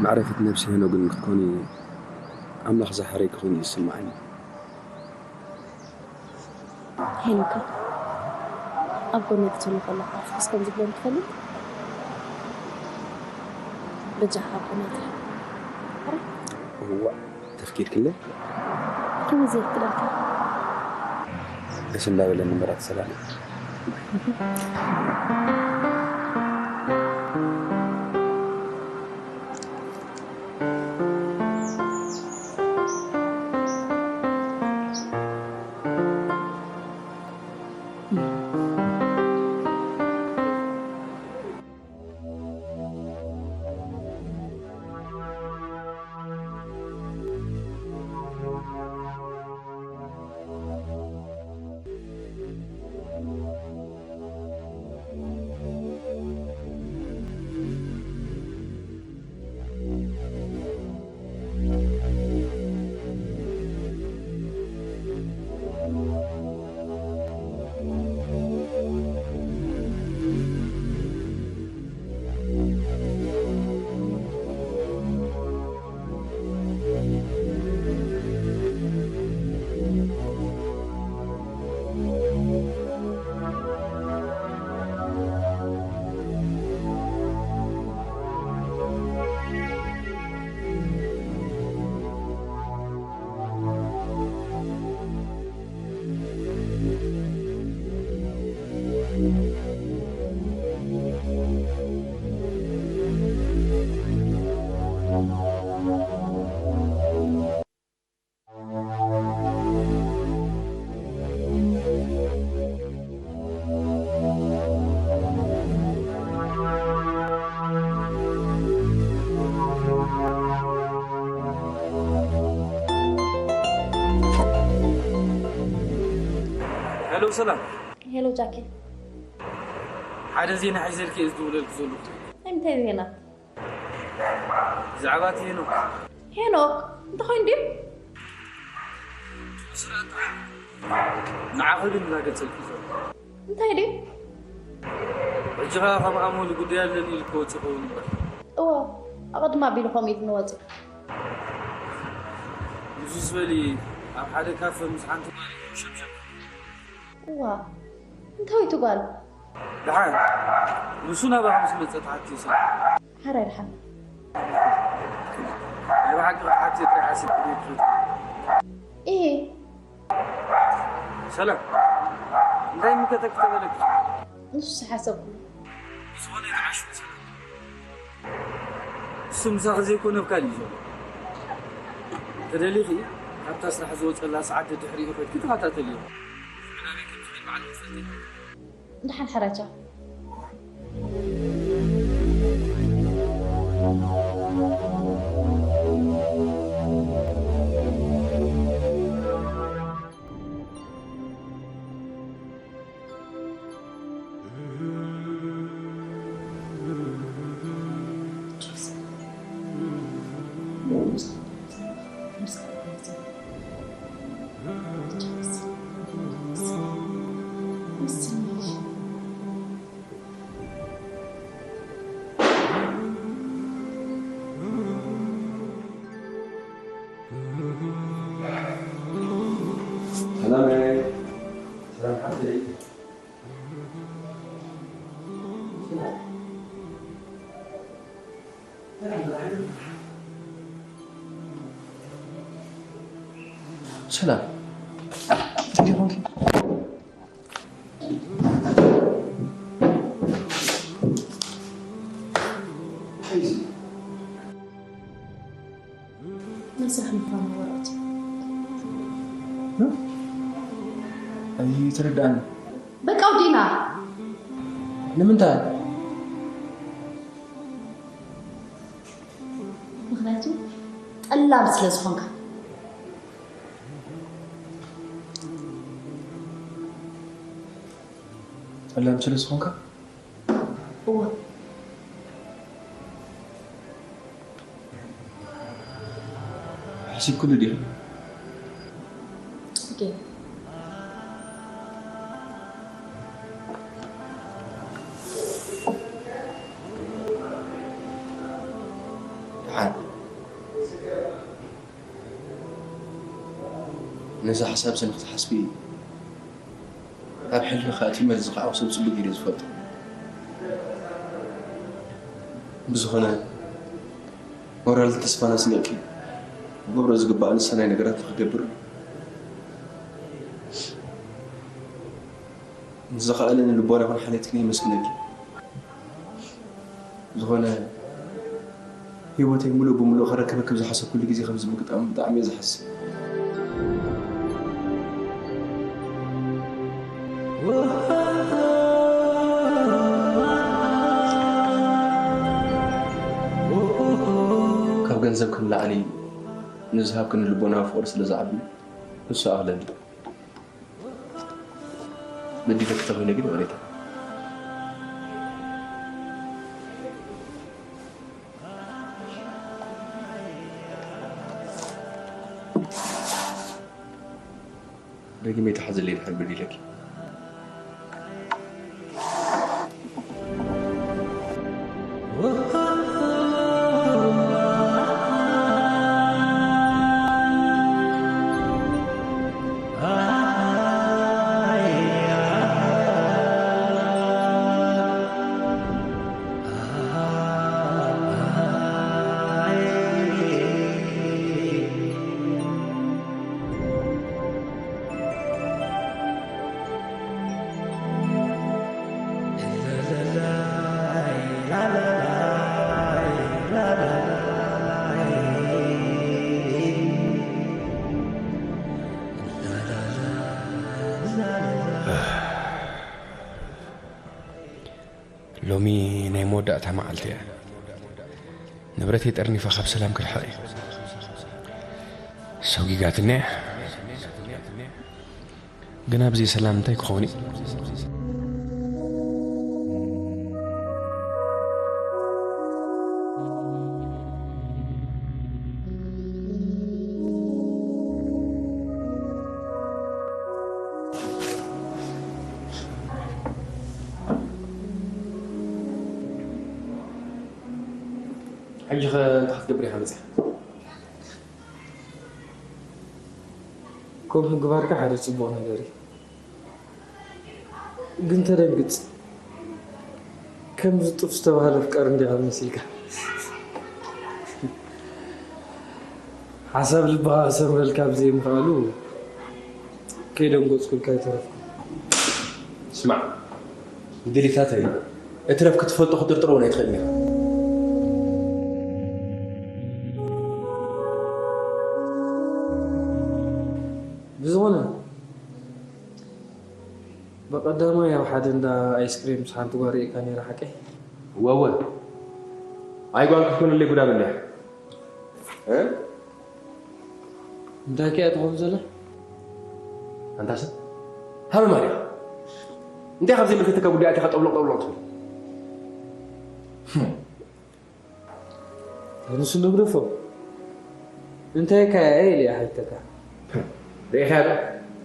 መዕረፊት ነብሲ ሄኖግን ክትኮኒ ኣምላኽ ዝሓረኪ ኮይኑ እዩ ዝስምዓኒ። ሄኖካ፣ ኣብ ጎነይ ክትህሉ ከለኻ ፍኹስ ከም ዝብለኒ ትፈልጥ? በጃኻ ኣብ ጎነይ ትሕል። እዋእ፣ ተፍቂድክለይ? ከመይ ዘየፍቅደልካ? ደስ እንዳበለኒ እምበር ኣቲ ሰላም። ሄሎ ሰላም። ሄሎ ጃኪ። ሓደ ዜና ሒዘልኪ እየ ዝድውለልኪ ዘለኹ። እንታይ ዜና? ብዛዕባ እቲ ሄኖክ። ሄኖክ? እንታይ ኮይኑ ድዩ? ንዓኺ ግን እናገጸልኩ ዘሎ። እንታይ ድዩ? ሕጂ ኸኣ ከም ኣመሉ ጉዳይ ኣለኒ ኢሉ ክወጽእ ይኸውን እምበር። እወ፣ ኣቐድም ኣቢሉ ከምኡ ኢሉ ንወጽእ። ንሱ ዝበሊ ኣብ ሓደ ካፈ ምስ ሓንቲ ጓል እዩ ሸምሸም። እዋ፣ እንታይ እቲ ጓል? ደሓን፣ ንሱ ናባኻ ምስ መጸ ተሓቲሰ። ሓራይ ደሓን። ናይ ብሓቂ ክትሓቲ ጥራሕ ሓሲብ ክብል። እሄ። ሰላም፣ እንታይ ምከተክ ተበለክ? ንሱ ሓሰብኩ። ዝኾነ ይትዓሽ ሰላም። እሱ ምሳኺ ዘይኮነ ኣብ ካልእ እዩ ዘሎ። ተደሊኺ፣ ካብታ ስራሕ ዝወጸላ ሰዓት ደድሕሪኡ ከድኪ ተኸታተልዮ። ናበይ ከም ዝኸይድ ባዕሉ ክፈልጥ እዩ። ደሓን ሕረቻ። ሰላመይ። ሰላም ሓፍተይ። ሰላም። እንታይ ዲኹም? ናይ ስራሕ ምዃኑ ወረቐት። ኣይተረድኣኒ። በቃ ወዲእና። ንምንታይ? ምኽንያቱ ጠላም ስለ ዝኾንካ። ጠላም ስለ ዝኾንካ? እወ። ሓሲብክሉ ዲኺ? ኦኬ። ደሓን። ነዚ ሓሳብ እዚ ንክትሓስቢ ኣብ ሕልምኺ ኣትዩ መልሲ ከዓ ሰብ ጽቡቕ ኢለ ዝፈልጦ። ብዝኾነ፣ ሞራልን ተስፋን ኣስኒቕኪ፣ ክገብሮ ዝግባኣኒ ሰናይ ነገራት ንኽገብር ምስ ዝኸኣለኒ ልቦና ይኹን ሓልየትኪ የመስግነኪ። ዝኾነ፣ ህይወተይ ምሉእ ብምሉእ ከረክበኪ ኣብ ዝሓሰብኩሉ ግዜ ከምዚ ምግጣሙ ብጣዕሚ እየ ዝሓስብ። ካብ ገንዘብኪ ንላዕሊ ንዝሃብክኒ ልቦናዊ ፍቕሪ ስለ ዝዓቢ፣ ንሱ ኣኽለኒ። በዲለኪ ተኾይነ ግን ይቕሬታ። ደጊመ ይትሓዘለይ ድሕር በዲለኪ። ሎሚ ናይ መወዳእታ መዓልቲ እያ። ንብረተይ ጠርኒፈ ካብ ሰላም ክርሕቕ እየ። ሰጒጋትኒ እያ። ግና ብዘይ ሰላም እንታይ ክኸውን እዩ? ሕጂ ኸ እንታይ ክትገብር ኢኻ መጺኻ? ከምኡ ምግባርካ ሓደ ጽቡቕ ነገር እዩ። ግን ተደንግጽ። ከምዚ ጡፍ ዝተባህለ ኣፍቃሪ እንዲኻ መሲልካ። ሓሳብ ልብኻ ክሰምረልካ ብዘይምኽኣሉ ከይደንገጽኩልካ ኣይተረፍኩን። ስማዕ፣ ንድሌታተይ እትረፍ ክትፈልጦ ክትጥርጥሮ እውን ኣይትኽእልን ኢኻ። ብዝኾነ፣ ብቐዳማይ ኣብ ሓደ እንዳ ኣይስክሬም ምስ ሓንቲ ጓል ርኢካ ነይረ፣ ሓቀይ? እወ፣ እወ። ኣይ ጓል ክትኮነለይ ጉዳ በሊሕ። እ? እንታይ ከኣ ትኸውን ዘላ? ኣንታ ሰብ፣ ሃመማ ዲኻ? እንታይ ካብ ዘይምልከተካ ጉዳይ ኣቲኻ ጠብሎቕ ጠብሎቕ ትብል? ህም። ንሱ ንግደፎ። እንታይ ከኣ ኢለ እየ ሓተካ። ርኢኻያ ዶ?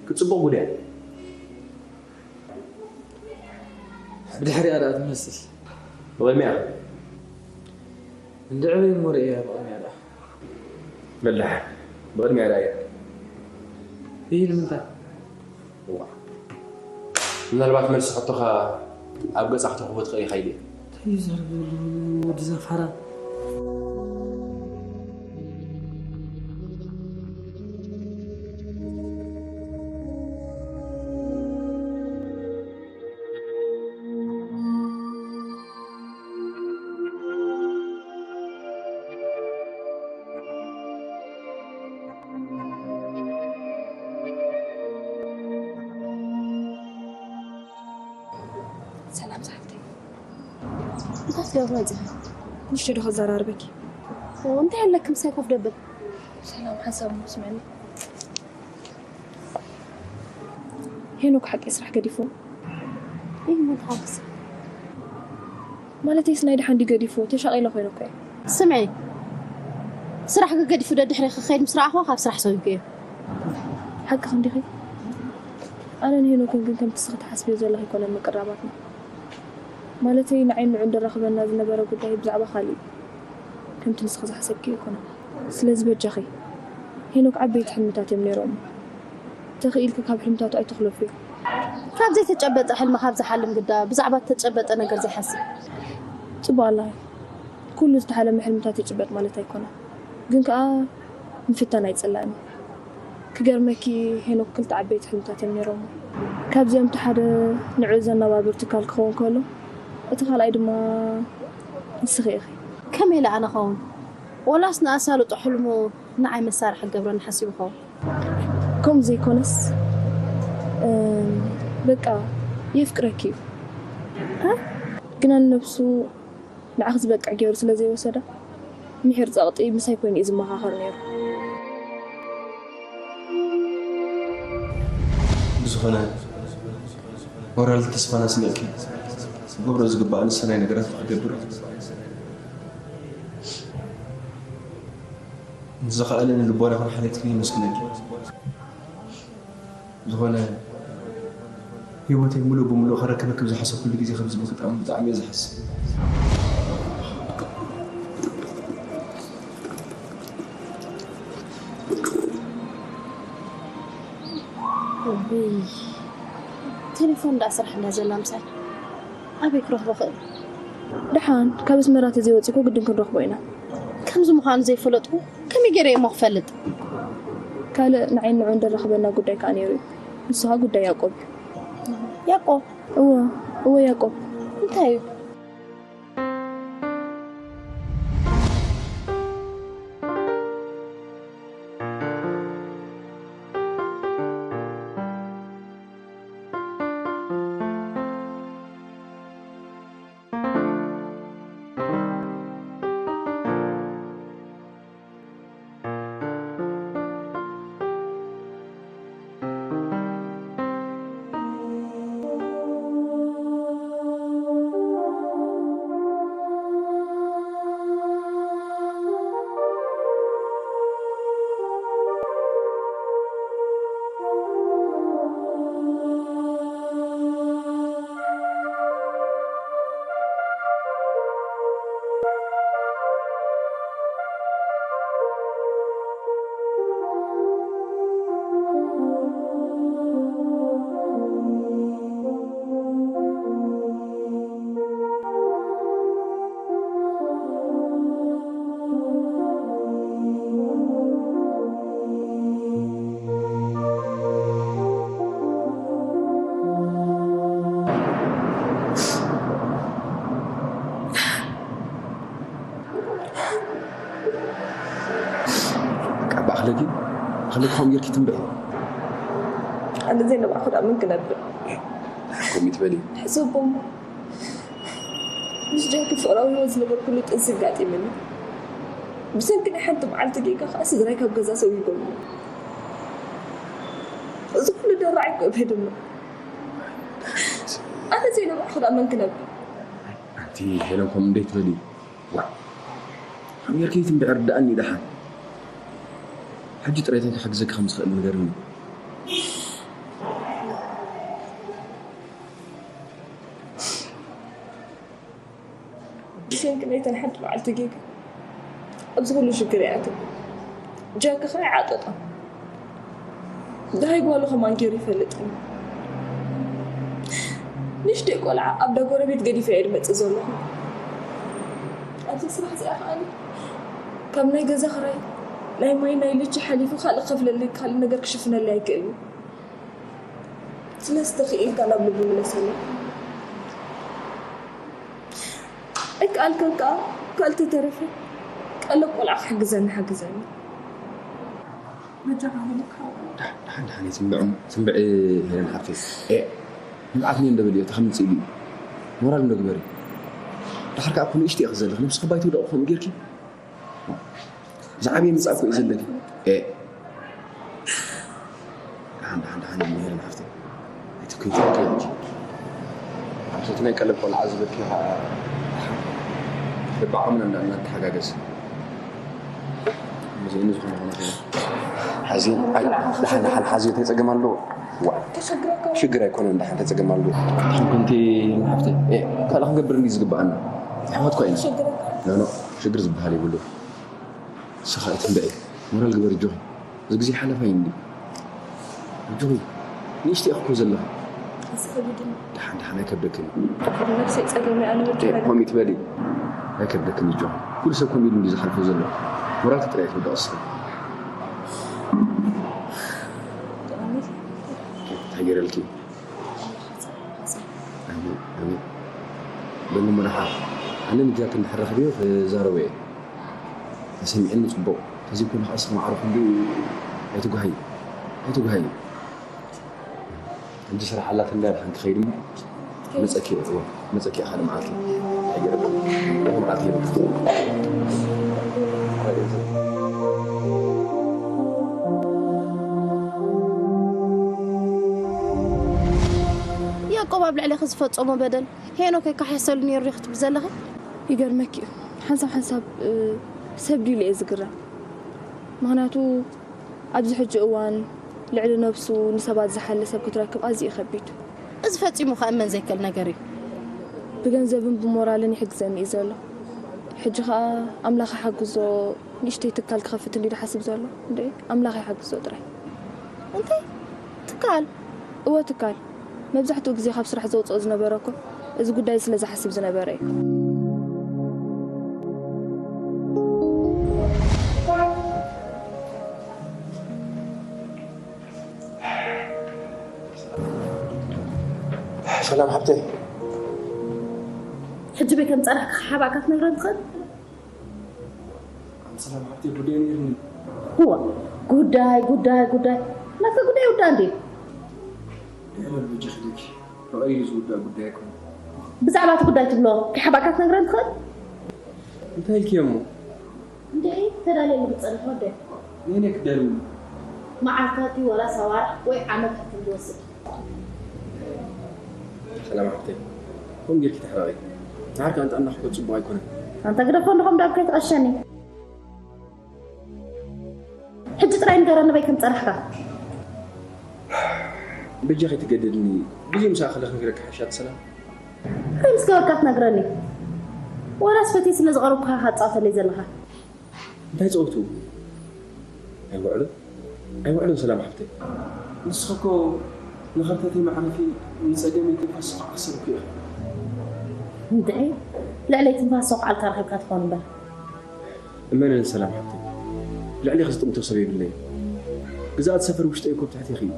ክጽቡቕ ጉድ እያ። ብድሕሪኣ ደኣ ትመስል። ብቕድሚኣ። እንድዒ በይ እሞ ርእያ ብቕድሚኣ ደኣ። በላሕ። ብቕድሚኣ ደኣ እያ። እይ ንምንታይ? እዋ። ምናልባት መልሲ ሕቶኻ ኣብ ገጻ ክትረኽቦ ትኽእል ኢኻ ኢለ እየ። እንታይ እዩ ዘርብሉ ወዲ ዘፋራ? ሰላም ዝሓፍተይ። እንታይ ትገብሪ መፂኺ? ንእሽቶ ዶ ከዘራርበኪ? ኦ፣ እንታይ ኣለኪ? ምሳይ ኮፍ ደብል። ሰላም፣ ሓንሳብ እሞ ስምዕኒ። ሄኖክ ሓቂ ስራሕ ገዲፉ? ይህ ምን ሓውስ? ማለተይስ ናይ ደሓን ድዩ ገዲፉ? ተሻቒለ ኮይነ እኮ እየ። ስምዒ፣ ስራሕ ገዲፉ ደድሕሪ ክኸይድ ምስ ረኣኹ ካብ ስራሕ ሰጒገዮ። ሓቅኺ እንዲኺ። ኣነን ሄኖክን ግን ከምቲ ንስኺ ትሓስብዮ ዘለኺ ኣይኮነን ምቅራባትና። ማለተይ ንዓይን ንዑን ደራኽበና ዝነበረ ጉዳይ ብዛዕባ ካልእ እዩ። ከምቲ ንስኺ ዝሓሰብክዮ ኣይኮነን። ስለዚ በጃኺ፣ ሄኖክ ዓበይቲ ሕልምታት እዮም ነይሮም። ተኽኢልኪ ካብ ሕልምታቱ ኣይትኽለፍዮ። ካብ ዘይተጨበጠ ሕልሚ ካብ ዝሓልም ግዳ ብዛዕባ እተጨበጠ ነገር ዘይሓስብ። ጽቡቕ ኣላ። ኩሉ ዝተሓለመ ሕልምታት ይጭበጥ ማለት ኣይኮነን። ግን ከኣ ምፍታን ኣይጽላእን እዩ። ክገርመኪ ሄኖክ ክልተ ዓበይቲ ሕልምታት እዮም ነይሮሞ። ካብዚኦም እቲ ሓደ ንዕኡ ዘነባብር ትካል ክኸውን ከሎ፣ እቲ ካልኣይ ድማ ንስኺ ኢኺ። ከመይ ኢለ ኣነ ኸውን? ወላስ ንኣሳልጦ ሕልሙ ንዓይ መሳርሒ ክገብረኒ ሓሲቡ ኸውን? ከምኡ ዘይኮነስ፣ እም፣ በቃ የፍቅረኪ እዩ። እ? ግና ንነብሱ ንዓኺ ዝበቅዕ ገይሩ ስለ ዘይወሰዳ፣ ምሒር ጸቕጢ ምሳይ ኮይኑ እዩ ዝመኻኸር ነይሩ። ብዝኾነ፣ ሞራል ተስፋን ኣስኒቕኪ፣ ክገብሮ ዝግባእ ንሰናይ ነገራት ክገብር። ንዝኸኣለኒ ልቦናኽን ሓልዮትክን የመስግነኪ። ዝኾነ ህይወተይ ምሉእ ብምሉእ ከረክበኪ ብዝሓሰብኩሉ ግዜ ከምዚ ምግጣሙ ብጣዕሚ እየ ዝሓስብ። ውይ፣ ቴሌፎን ደኣ ስራሕ እንዳ ዘላ ምሳይ ኣበይ ክረኽቦ ክእል? ደሓን ካብ ኣስመራ ተዘይወፂእኮ ግድን ክንረኽቦ ኢና። ከምዚ ምዃኑ ዘይፈለጥኩ ከመይ ገይረ እሞ ክፈልጥ? ካልእ ንዓይን ንዑን ደራኽበና ጉዳይ ከኣ ነይሩ እዩ። ንሱ ኸኣ ጉዳይ ያዕቆብ እዩ። ያዕቆብ? እወ፣ እወ ያዕቆብ። እንታይ እዩ? ከመይ ክኸውን ጌርኪ ትንብዒ? ኣነ ዘይነባዕኹ ደኣ መን ክነብዕ? ከምኡ ትበሊ? ሕሰቦም። ምስ ጃኪ ፍቕራዊ ህይወት ዝነበርኩሉ ጥንሲ ኣጋጢምኒ። ብሰንኪ ናይ ሓንቲ መዓልቲ ጌጋ ከዓ ስድራይ ካብ ገዛ ሰጒጎም። እዚ ኩሉ ደራዓይ እኮ እብሄ ድማ። ኣነ ዘይነባዕኹ ደኣ መን ክነብዕ? ኣንቲ ሄለን ከምኡ እንዴት ትበሊ? ዋ፣ ከመይ ጌርኪ ትንብዒ ርድኣኒ ደሓን። ሕጂ ጥራይ እንታይ ክሕግዘኪ ከም ዝኽእል ንገርኒ። ብሰንኪ ናይተን ሓንቲ መዓልቲ ጌጋ ኣብዚ ኩሉ ሽግር ይኣትው። ጃኪ ኸኣ ይዓጠጦ። ደሃይ ጓሉ ከማን ገይሩ ይፈልጥን። ንእሽተይ ቆልዓ ኣብ ዳ ጎረቤት ገዲፈ እየ ዝመጽእ ዘለኹ። ኣብዚ ስራሕ እዚኣ ከኣ ካብ ናይ ገዛ ክራይ፣ ናይ ማይ፣ ናይ ልቺ ሓሊፉ ካልእ ክኸፍለለይ ካልእ ነገር ክሽፍነለይ ኣይክእልን። ስለዚ ተኽኢልካ ናብ ልቡ ምለሰለይ። ኣይከኣልካን ከኣ ካልእ ተተረፈ ቀለብ ቆልዓ ክሕግዘኒ ሓግዘኒ። በጃኻ በለካ። ደሓን ደሓን ኣይትንብዒ ትንብዒ ሄለን ሓፍተይ። ኤ ንብዓት እኒኦ እንዶ በልዮ ተኸምፅእ ኢሉ እዩ። ሞራል እንዶ ግበሪ። ደሓር ከኣ እኮ ንእሽተይ ኢኺ ዘለኺ ነብስኺ ባይትውደቒ ከምኡ ጌርኪ። ዝዓበየ ምጻእ እኮ እዩ ዘለኪ። ኤ ደሓን ደሓን ደሓን ሄለን ሓፍተይ። ኣይትኩይ ትኩይ እንጂ። ኣብቲ ናይ ቀለብ ቆልዓ ዝበልኪ ከዓ ልባዓም እና እናተሓጋገዝ። እዚ እኒ ዝኾነ ኾነ ኾነ። ሓዚ ኣይ ደሓን ደሓን ሓዚ እንታይ ጸገም ኣለዎ? ዋ ተሸግረካ ሽግር ኣይኮነን። ደሓን እንታይ ጸገም ኣለዎ? ደሓን ኮንቲ ሓፍተይ። ኤ ካልእ ክንገብር እንዲ ዝግብኣና። ኣሕዋት እኮ ኢና። ተሸግረካ ኖ ኖ ሽግር ዝበሃል የብሉ። ንስኻ ኣይትንበዒ። ሞራል ግበር ኣጆኺ። እዚ ግዜ ሓለፋ እዩ እንዲ። ኣጆኺ። ንእሽተይ ኢኺ እኮ ዘለኺ። እዚ ከቢድን ደሓን ደሓን ኣይከብደክን። ነብሰይ ጸገም እያ ኣነ ወዲ ከምኡ ትበሊ። ኣይከብደክን ኣጆኺ። ኩሉ ሰብ ከምኡ ኢሉ እንዲ ዝሓልፎ ዘሎ። ሞራልኪ ጥራይ ኣይትውደቒ ንስኺ። እንታይ ገይረልኪ? ኣሜን ኣሜን። በሉ መራሓ ኣነ ንጃክ እንድሕር ረኽብዮ ክዛረቦ እየ። ተሰሚዕኒ ጽቡቕ። ተዘይኮይኑ ከዓ እስኺ ማዕረ ክንድኡ ኣይትጓሃይ ኣይትጓሃይ። ሕጂ ስራሕ ኣላትኒ ደሓን ክኸይድ እሞ መጸኪ እየ። እወ መጸኪ እየ ሓደ መዓልቲ። ኣይገርም። ሓደ መዓልቲ ይበቃ። ያዕቆብ ኣብ ልዕሌኺ ዝፈጸሞ በደል ሄኖክ ኣይከሓሰሉ ነይሩ ዲኺ ትብሊ ዘለኺ? ይገርመኪ እዩ። ሓንሳብ ሓንሳብ ሰብ ድዩ ኢለ እየ ዝግረም። ምኽንያቱ ኣብዚ ሕጂ እዋን ልዕሊ ነብሱ ንሰባት ዝሓሊ ሰብ ክትረክብ ኣዝዩ እዩ ከቢድ። እዚ ፈጺሙ ክእመን ዘይክእል ነገር እዩ። ብገንዘብን ብሞራልን ይሕግዘኒ እዩ ዘሎ። ሕጂ ኸኣ ኣምላኽ ይሓግዞ ንእሽተይ ትካል ክኸፍት እንድዩ ዝሓስብ ዘሎ። እንዴ ኣምላኽ ይሓግዞ ጥራይ። እንታይ ትካል? እወ ትካል። መብዛሕትኡ ግዜ ካብ ስራሕ ዘውፅኦ ዝነበረ እኮ እዚ ጉዳይ ስለ ዝሓስብ ዝነበረ እዩ። ሰላም ሓብተይ። ሕጂ በይ ከም ጸናሕካ ሓባእካ ክትነግረን ትኽእል? ሰላም ሓብተይ ጉዳይ ነይርኒ። እዋ ጉዳይ ጉዳይ ጉዳይ ናትካ ጉዳይ ይውዳእ እንዴ? ይቕበል በጃ ክደኪ ብቐሊሉ ዝውዳእ ጉዳይ ኣይኮነ። ብዛዕባ እቲ ጉዳይ ትብሎ ከይሓባእካ ክትነግረን ትኽእል? እንታይ ኢልኪ እሞ? እንዴ ተዳልየሉ ክትጸንሕ ወደ ነይነ ክዳልውሉ መዓልታት ወላ ሰዋር ወይ ዓመት ሕክም ዝወስድ ሰላም ሓብተይ። ከምኡ ጌርኪ ተሕረቒ። ንዓርኪ ኣንጣና ክኮ ጽቡቕ ኣይኮነን። ኣንታ ግደፎ እንዶ ከም ዳብ ከይትቐሸኒ። ሕጂ ጥራይ ንገረኒ በይ ከም ጸናሕካ። በጃ ከይትገደድኒ። ብዙ ምሳእ ከለኺ ክነግረኪ ሓሻት ሰላም። እንታይ ምስ ገበርካ ትነግረኒ? ወላስ ፈትየ ስለ ዝቐረብኩኻ ኢኻ ትጻወተለይ ዘለኻ? እንታይ ጸወቱ? ኣይውዕሉ ኣይውዕሉን ሰላም ሓብተይ። ንስኺ እኮ ንኸርተተይ መዕረፊ ንጸገመይ ትንፋስ ዝኸዓሰልኩ ኢኺ። እንድዒ ልዕለይ ትንፋስ ዘኹዓልካ ረኺብካ ትኸውን እምበር። እመነኒ ሰላም ሓብተይ፣ ልዕሌኺ ዝጥምቶ ሰብ የብለይን። ግዝኣት ሰፈር ውሽጠይ እኮ ኣብ ትሕቴኺ እዩ።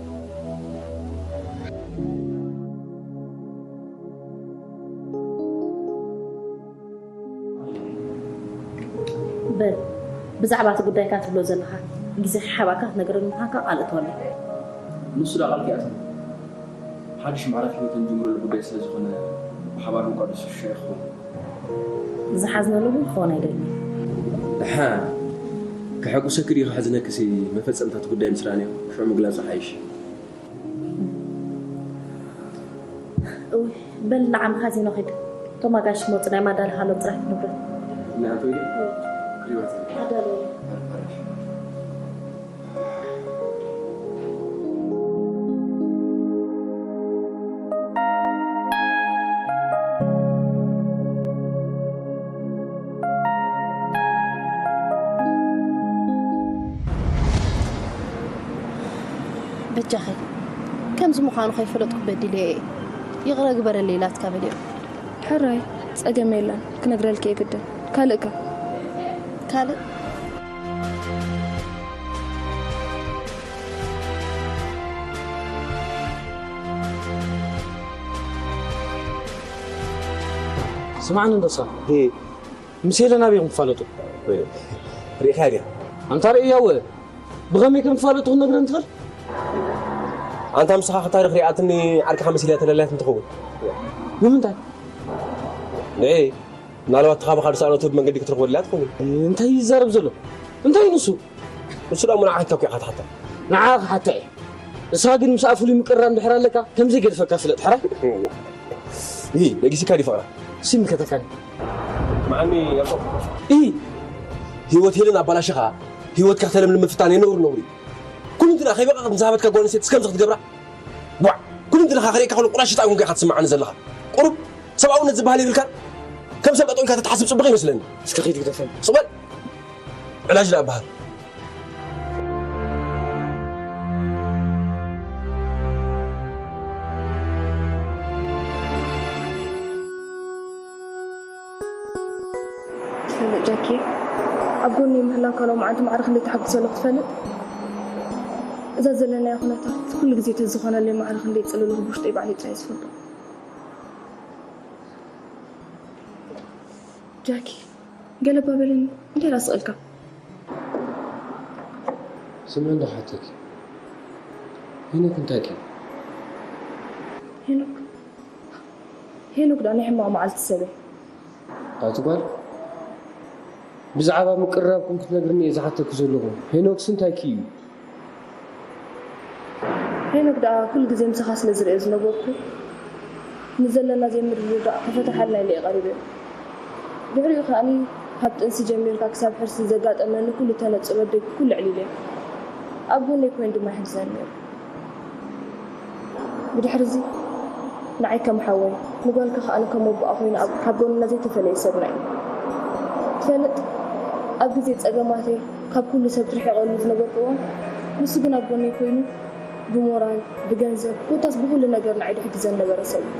በል ብዛዕባ እቲ ጉዳይካ ትብሎ ዘለኻ ግዜ ከይሓባእካ ክትነግረኒ ምዃንካ ቃል እተወለይ። ንሱ ዳ ቃል ክኣትም ሓድሽ ምዕራፍ ህይወት እንጅምረሉ ጉዳይ ስለ ዝኾነ ብሓባር ምቋደሱ ሽሻ ይኸውን። ዝሓዝነሉ እውን ክኸውን ኣይደልን። ደሓ ከሐጉሰኪ ድዩ ክሕዝነኪሲ? መፈጸምታት ጉዳይ ምስ ረኣናዮ ሽዑ ምግላጹ ሓይሽ። እውይ፣ በል ንዓ መኻዚኖ ኺድ። እቶም ኣጋይሽ ክመጹ ናይ ማዳልኻሎም ጽራሕቲ ንብረት እናኣተው ኢለ ክሪባት ኣዳልዎ። በጃኺ ከምዚ ምዃኑ ከይፈለጥኩ በዲለ እየ። ይቕረ ግበረለይ ኢላትካ በልዮ። ሕራይ ጸገም የለን፣ ክነግረልኪ እየ ግድን። ካልእ ከ? ካልእ ስማዕኒ እንዶ ሳሚ፣ ምስ ሄለን ኣበይ ኢኹም ትፋለጡ? ሪኢኻያ ድያ? ኣንታ ርእያወ፣ ብኸመይ ከም ትፋለጡ ክትነግረኒ ትኽእል? ኣንታ ምሳኻ ክታሪኽ ሪኣትኒ ዓርክኻ መሲላ ተለላያት እንትኸውን። ንምንታይ? ንኤ ምናልባት ተኻባኻዱ ሰኣኖቱ ብመንገዲ ክትረኽቦ ድልያ ትኸውን። እንታይ ይዛረብ ዘሎ? እንታይ ንሱ? ንሱ ዳሞ ንዓኻ እኮ ኢኻ ትሓታ። ንዓኻ ክሓታ እየ። ንስኻ ግን ምስኣ ፍሉይ ምቅርራብ እንድሕር ኣለካ ከም ዘይገድፈካ ፍለጥ ሕራይ። ይህ ነጊስካ ድዩ ፍቕራ? እሱ ይምልከተካኒ። ስምዓኒ ያዕቆብ። ይህ ህይወት ሄለን ኣባላሽኻ ህይወትካ ከተለምልም ምፍታን ነውሪ ነውሪ እዩ። ኩሉ እንትና ከይበቃ ዝሃበትካ ጓል ኣንስተይቲ እስከምዚ ክትገብራ? ቧዕ! ኩሉ እንትና ከርእየካ ከሎ ቁራሽ ሽጣ እውን ኢኻ ትስምዓኒ ዘለኻ። ቁሩብ ሰብኣውነት ዝበሃል የብልካን። ከም ሰብ ጠጠው ኢልካ ተትሓስብ ጽቡቕ ይመስለኒ። እስከ ኺድ ግደፈኒ። ጽበል ዕላጅ ደኣ በሃል። ትፈልጥ ጃኪ፣ ኣብ ጎነይ ምህላውካ ሎማዓንቲ ማዕረ ክንደይ ተሓጒሰ ኣለኹ ትፈልጥ? እዛ ዘለናዮ ኩነታት ኩሉ ግዜ ተዝኾነለይ ማዕረ ክንደይ ይጽልለኹ ብውሽጠይ ባዕለይ ጥራይ ዝፈልጦ። ጃኪ፣ ገለ እባ በለኒ፣ እንታይ ደኣ ስቕ ኢልካ? ስምዒ እንዳሓተኪ ሄኖክ እንታይ ድዩ? ሄኖክ ሄኖክ ደኣ ናይ ሕማቕ መዓልቲ ሰበይ። ኣቲ ጓል ብዛዕባ ምቅርራብኩም ክትነግርኒ እየ ዝሓተኪ ዘለኹ። ሄኖክስ እንታይ ክዩ? ሄኖክ ደኣ ኩሉ ግዜ ምሳኻ ስለ ዝርእዮ ዝነበርኩ ንዘለና ዘይምርድዳእ ክፈታሓልና ኢለ እየ ቀሪበዮ። ድሕሪኡ ከኣኒ ካብ ጥንሲ ጀሚርካ ክሳብ ሕርሲ ዘጋጠመኒ ኩሉ ተነጽሎ ኣደይ ኩሉ ኣዕሊለዮ። ኣብ ጎነይ ኮይኑ ድማ ይሕግዘኒ ነይሩ። ብድሕሪ እዚ ንዓይ ከም ሓወይ ንጓልካ ከኣ ከም ኣቦኣ ኮይኑ ኣብ ካብ ጎንና ዘይተፈለየ ሰብና እዩ። ትፈልጥ ኣብ ግዜ ጸገማተይ ካብ ኩሉ ሰብ ትርሒቐሉ ዝነበርኩ እዋን ንሱ ግን ኣብ ጎነይ ኮይኑ ብሞራል ብገንዘብ ኮታስ ብኹሉ ነገር ንዓይ ድሕግዘኒ ነበረ ሰብ እዩ።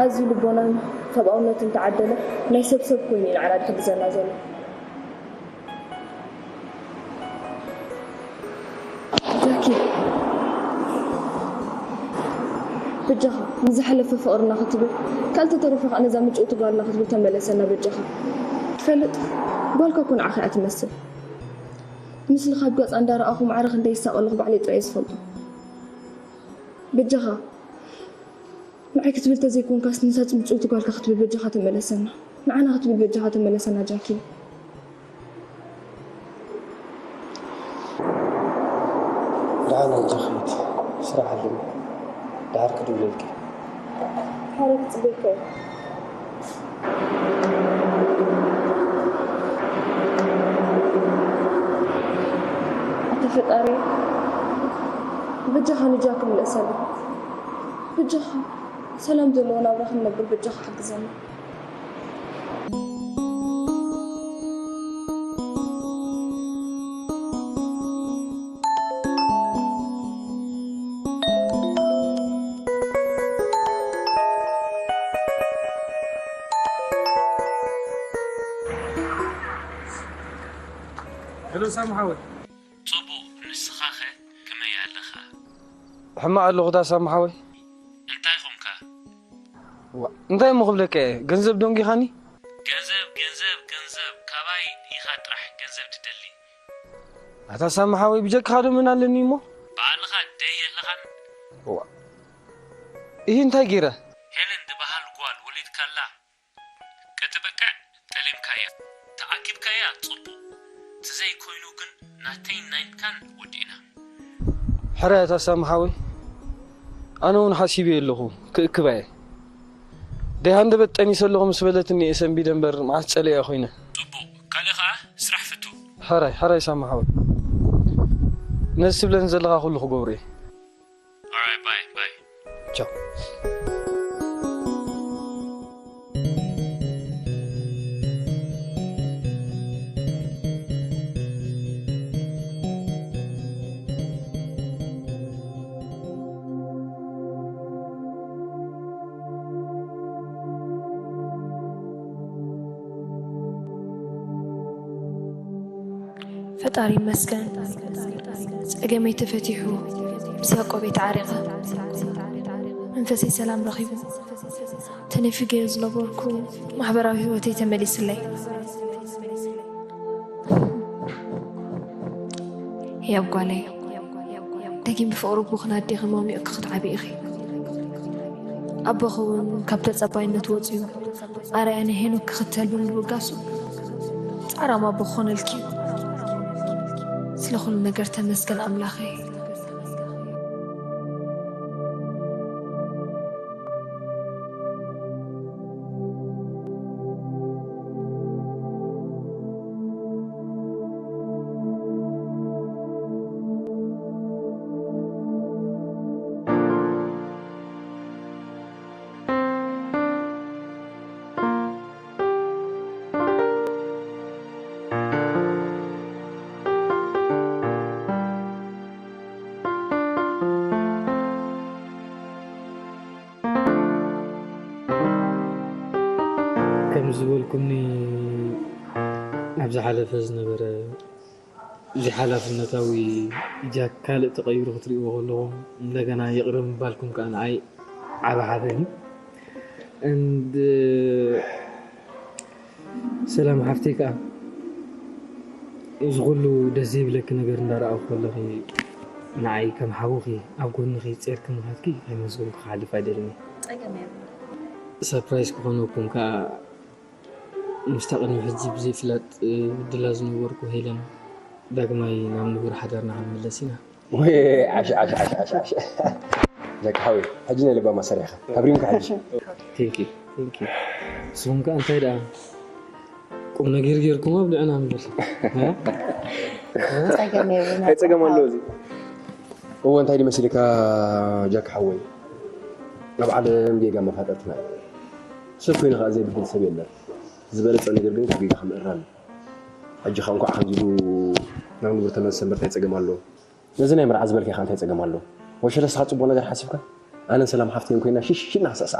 ኣዝዩ ልቦናን ሰብኣውነትን ተዓደለ ናይ ሰብ ሰብ ኮይኑ እዩ ንዓና ድሕግዘና ዘሎ። ጃኪ በጃኻ ንዝሓለፈ ፍቕርና ክትብል ካልተ ተረፈ ከዓ ነዛ ምጭውቲ ጓልና ክትብል ተመለሰና በጃኻ። ትፈልጥ ጓልካ እኮ ንዓኻ እያ ትመስል። ምስልኻ ኣብ ገጻ እንዳረኣኹ ማዕረ ክንደይ ይሳቐ ኣለኹ ባዕለይ ጥራይ እየ ዝፈልጦ። በጃኻ ንዓይ ክትብል ተዘይኮንካስ ንሳ ምጭውቲ ጓልካ ክትብል በጃኻ ተመለሰና። ንዓና ክትብል በጃኻ ተመለሰና ጃኪ። ደሓን ኣጆኺ ስራሕ ኣለኒ። ደሓር ክድውለልኪ። ሓደ ክጽበይካ እየ። ኣታ ፈጣሪ በጃኻ ንጃኪ ምለሰሉ። በጃኻ ሰላም ዘለዎ ናብራ ክንነብር በጃኻ ሓግዘና። ሄሎ ሳሚ ሓወይ። ጽቡቕ፣ ንስኻኸ ከመይ ኣለኻ? ሕማቕ ኣለኹ ዳ ሳሚ ሓወይ። እንታይ ኾንካ? ዋ፣ እንታይ እሞ ክብለካ እየ? ገንዘብ ደንጊኻኒ? ገንዘብ፣ ገንዘብ፣ ገንዘብ፣ ካባይ ኢኻ ጥራሕ ገንዘብ ትደሊ። ኣታ ሳሚ ሓወይ፣ ብጀካኻ ዶ መን ኣለኒ እሞ? ባዕልኻ ደይ የለኻን? እዋ፣ ይህ እንታይ ገይረ? ሄለን ዝበሃል ጓል ወሊድካላ ክትበቅዕ ጠሊብካያ፣ ተኣኪብካያ ጽቡቕ፣ ትዘይኮይኑ ግን ናተይን ናይካን ወዲእና። ሕራይ ኣታ ሳሚ ሓወይ፣ ኣነ እውን ሓሲበዮ ኣለኹ፣ ክእክባ እየ። ደይ ሃንደበት ጠኒሰ ኣለኹ ምስ በለትኒ እየ ሰንቢደ እምበር፣ መዓስ ጸሊኣ ኮይነ። ጽቡቕ፣ ካልእ ኸኣ ስራሕ ፍቱ። ሕራይ፣ ሕራይ ሳሚ ሓወይ፣ ነዚ ትብለኒ ዘለኻ ኩሉ ክገብሮ እየ። Alright, bye, bye. ቻው። ፈጣሪ ይመስገን፣ ጸገመይ ተፈቲሑ፣ ምስ ያዕቆበይ ተዓሪቐ፣ መንፈሰይ ሰላም ረኺቡ፣ ተነፊገዮ ዝነበርኩ ማሕበራዊ ህይወተይ ተመሊስለይ። ህያብ ጓለይ፣ ደጊም ብፍቕሪ ኣቦኽን ኣዴኽን ማሚቕኪ ክትዓቢ ኢኺ። ኣቦኺ እውን ካብ ተጸባይነት ወጺኡ ኣርኣያ ናይ ሄኖክ ክኽተል ብምብጋሱ ጻዕራም ኣቦ ክኾነልኪ እዩ። ስለ ኩሉ ነገር ተመስገን ኣምላኸይ። ከም ዝበልኩምኒ፣ ኣብ ዝሓለፈ ዝነበረ ዘይሓላፍነታዊ ጃክ ካልእ ተቐይሩ ክትርእይዎ ከለኹም፣ እንደገና ይቕረ ምባልኩም ከኣ ንዓይ ዓቢ ሓበን እዩ። And ሰላም ሓፍተይ ከኣ፣ እዚ ኩሉ ደስ ዘይብለኪ ነገር እንዳረኣኹ ከለኺ፣ ንዓይ ከም ሓውኺ ኣብ ጎንኺ ጼርኪ ምኻድኪ ከይመስገንኩ ክሓልፍ ኣይደልን እየ። ጸገም የብሉን። ሰርፕራይዝ ክኾነኩም ከኣ፣ ምስታ ቅድሚ ሕጂ ብዘይፍላጥ፣ እ፣ ድላ ዝነበርኩ ሄለን ዳግማይ ናብ ንቡር ሓዳርና ክንምለስ ኢና። ወይ፣ ዓሽ፣ ዓሽ፣ ዓሽ፣ ዓሽ፣ ዓሽ። ጃክ ሓወይ፣ ሕጂ ናይ ልባ ማሰሪያኻ። ኣብሪምካ ሕጂ። Thank you, thank you። ንስኹም ከ እንታይ ደኣ ቁም ነገር ጌርኩም ኣብ ልዕና ንብል። እ? ጸገም የብሉን። እንታይ ጸገም ኣለዎ እዚ? እወ፣ እንታይ ድመሲልካ ጃክ ሓወይ? ኣብ ዓለም ጌጋ መፋጠርትና እዩ። ሰብ ኮይኑ ከኣ ዘይብድል ሰብ የለን። ዝበለጸ ነገር ግን ካብ ጌጋኻ ምእራም እዩ። ሕጂ ከኣ እንኳዕ ከምዚ ኢሉ ናብ ንቡር ተመልሰ እምበር እንታይ ጸገም ኣለዎ? ነዚ ናይ መርዓ ዝበልካዮ ከኣ እንታይ ጸገም ኣለዎ? ወሸለ ንስኻ ጽቡቕ ነገር ሓሲብካ? ኣነን ሰላም ሓፍተይን ኮይና ሽሽ ኢልና ክስዕስዓ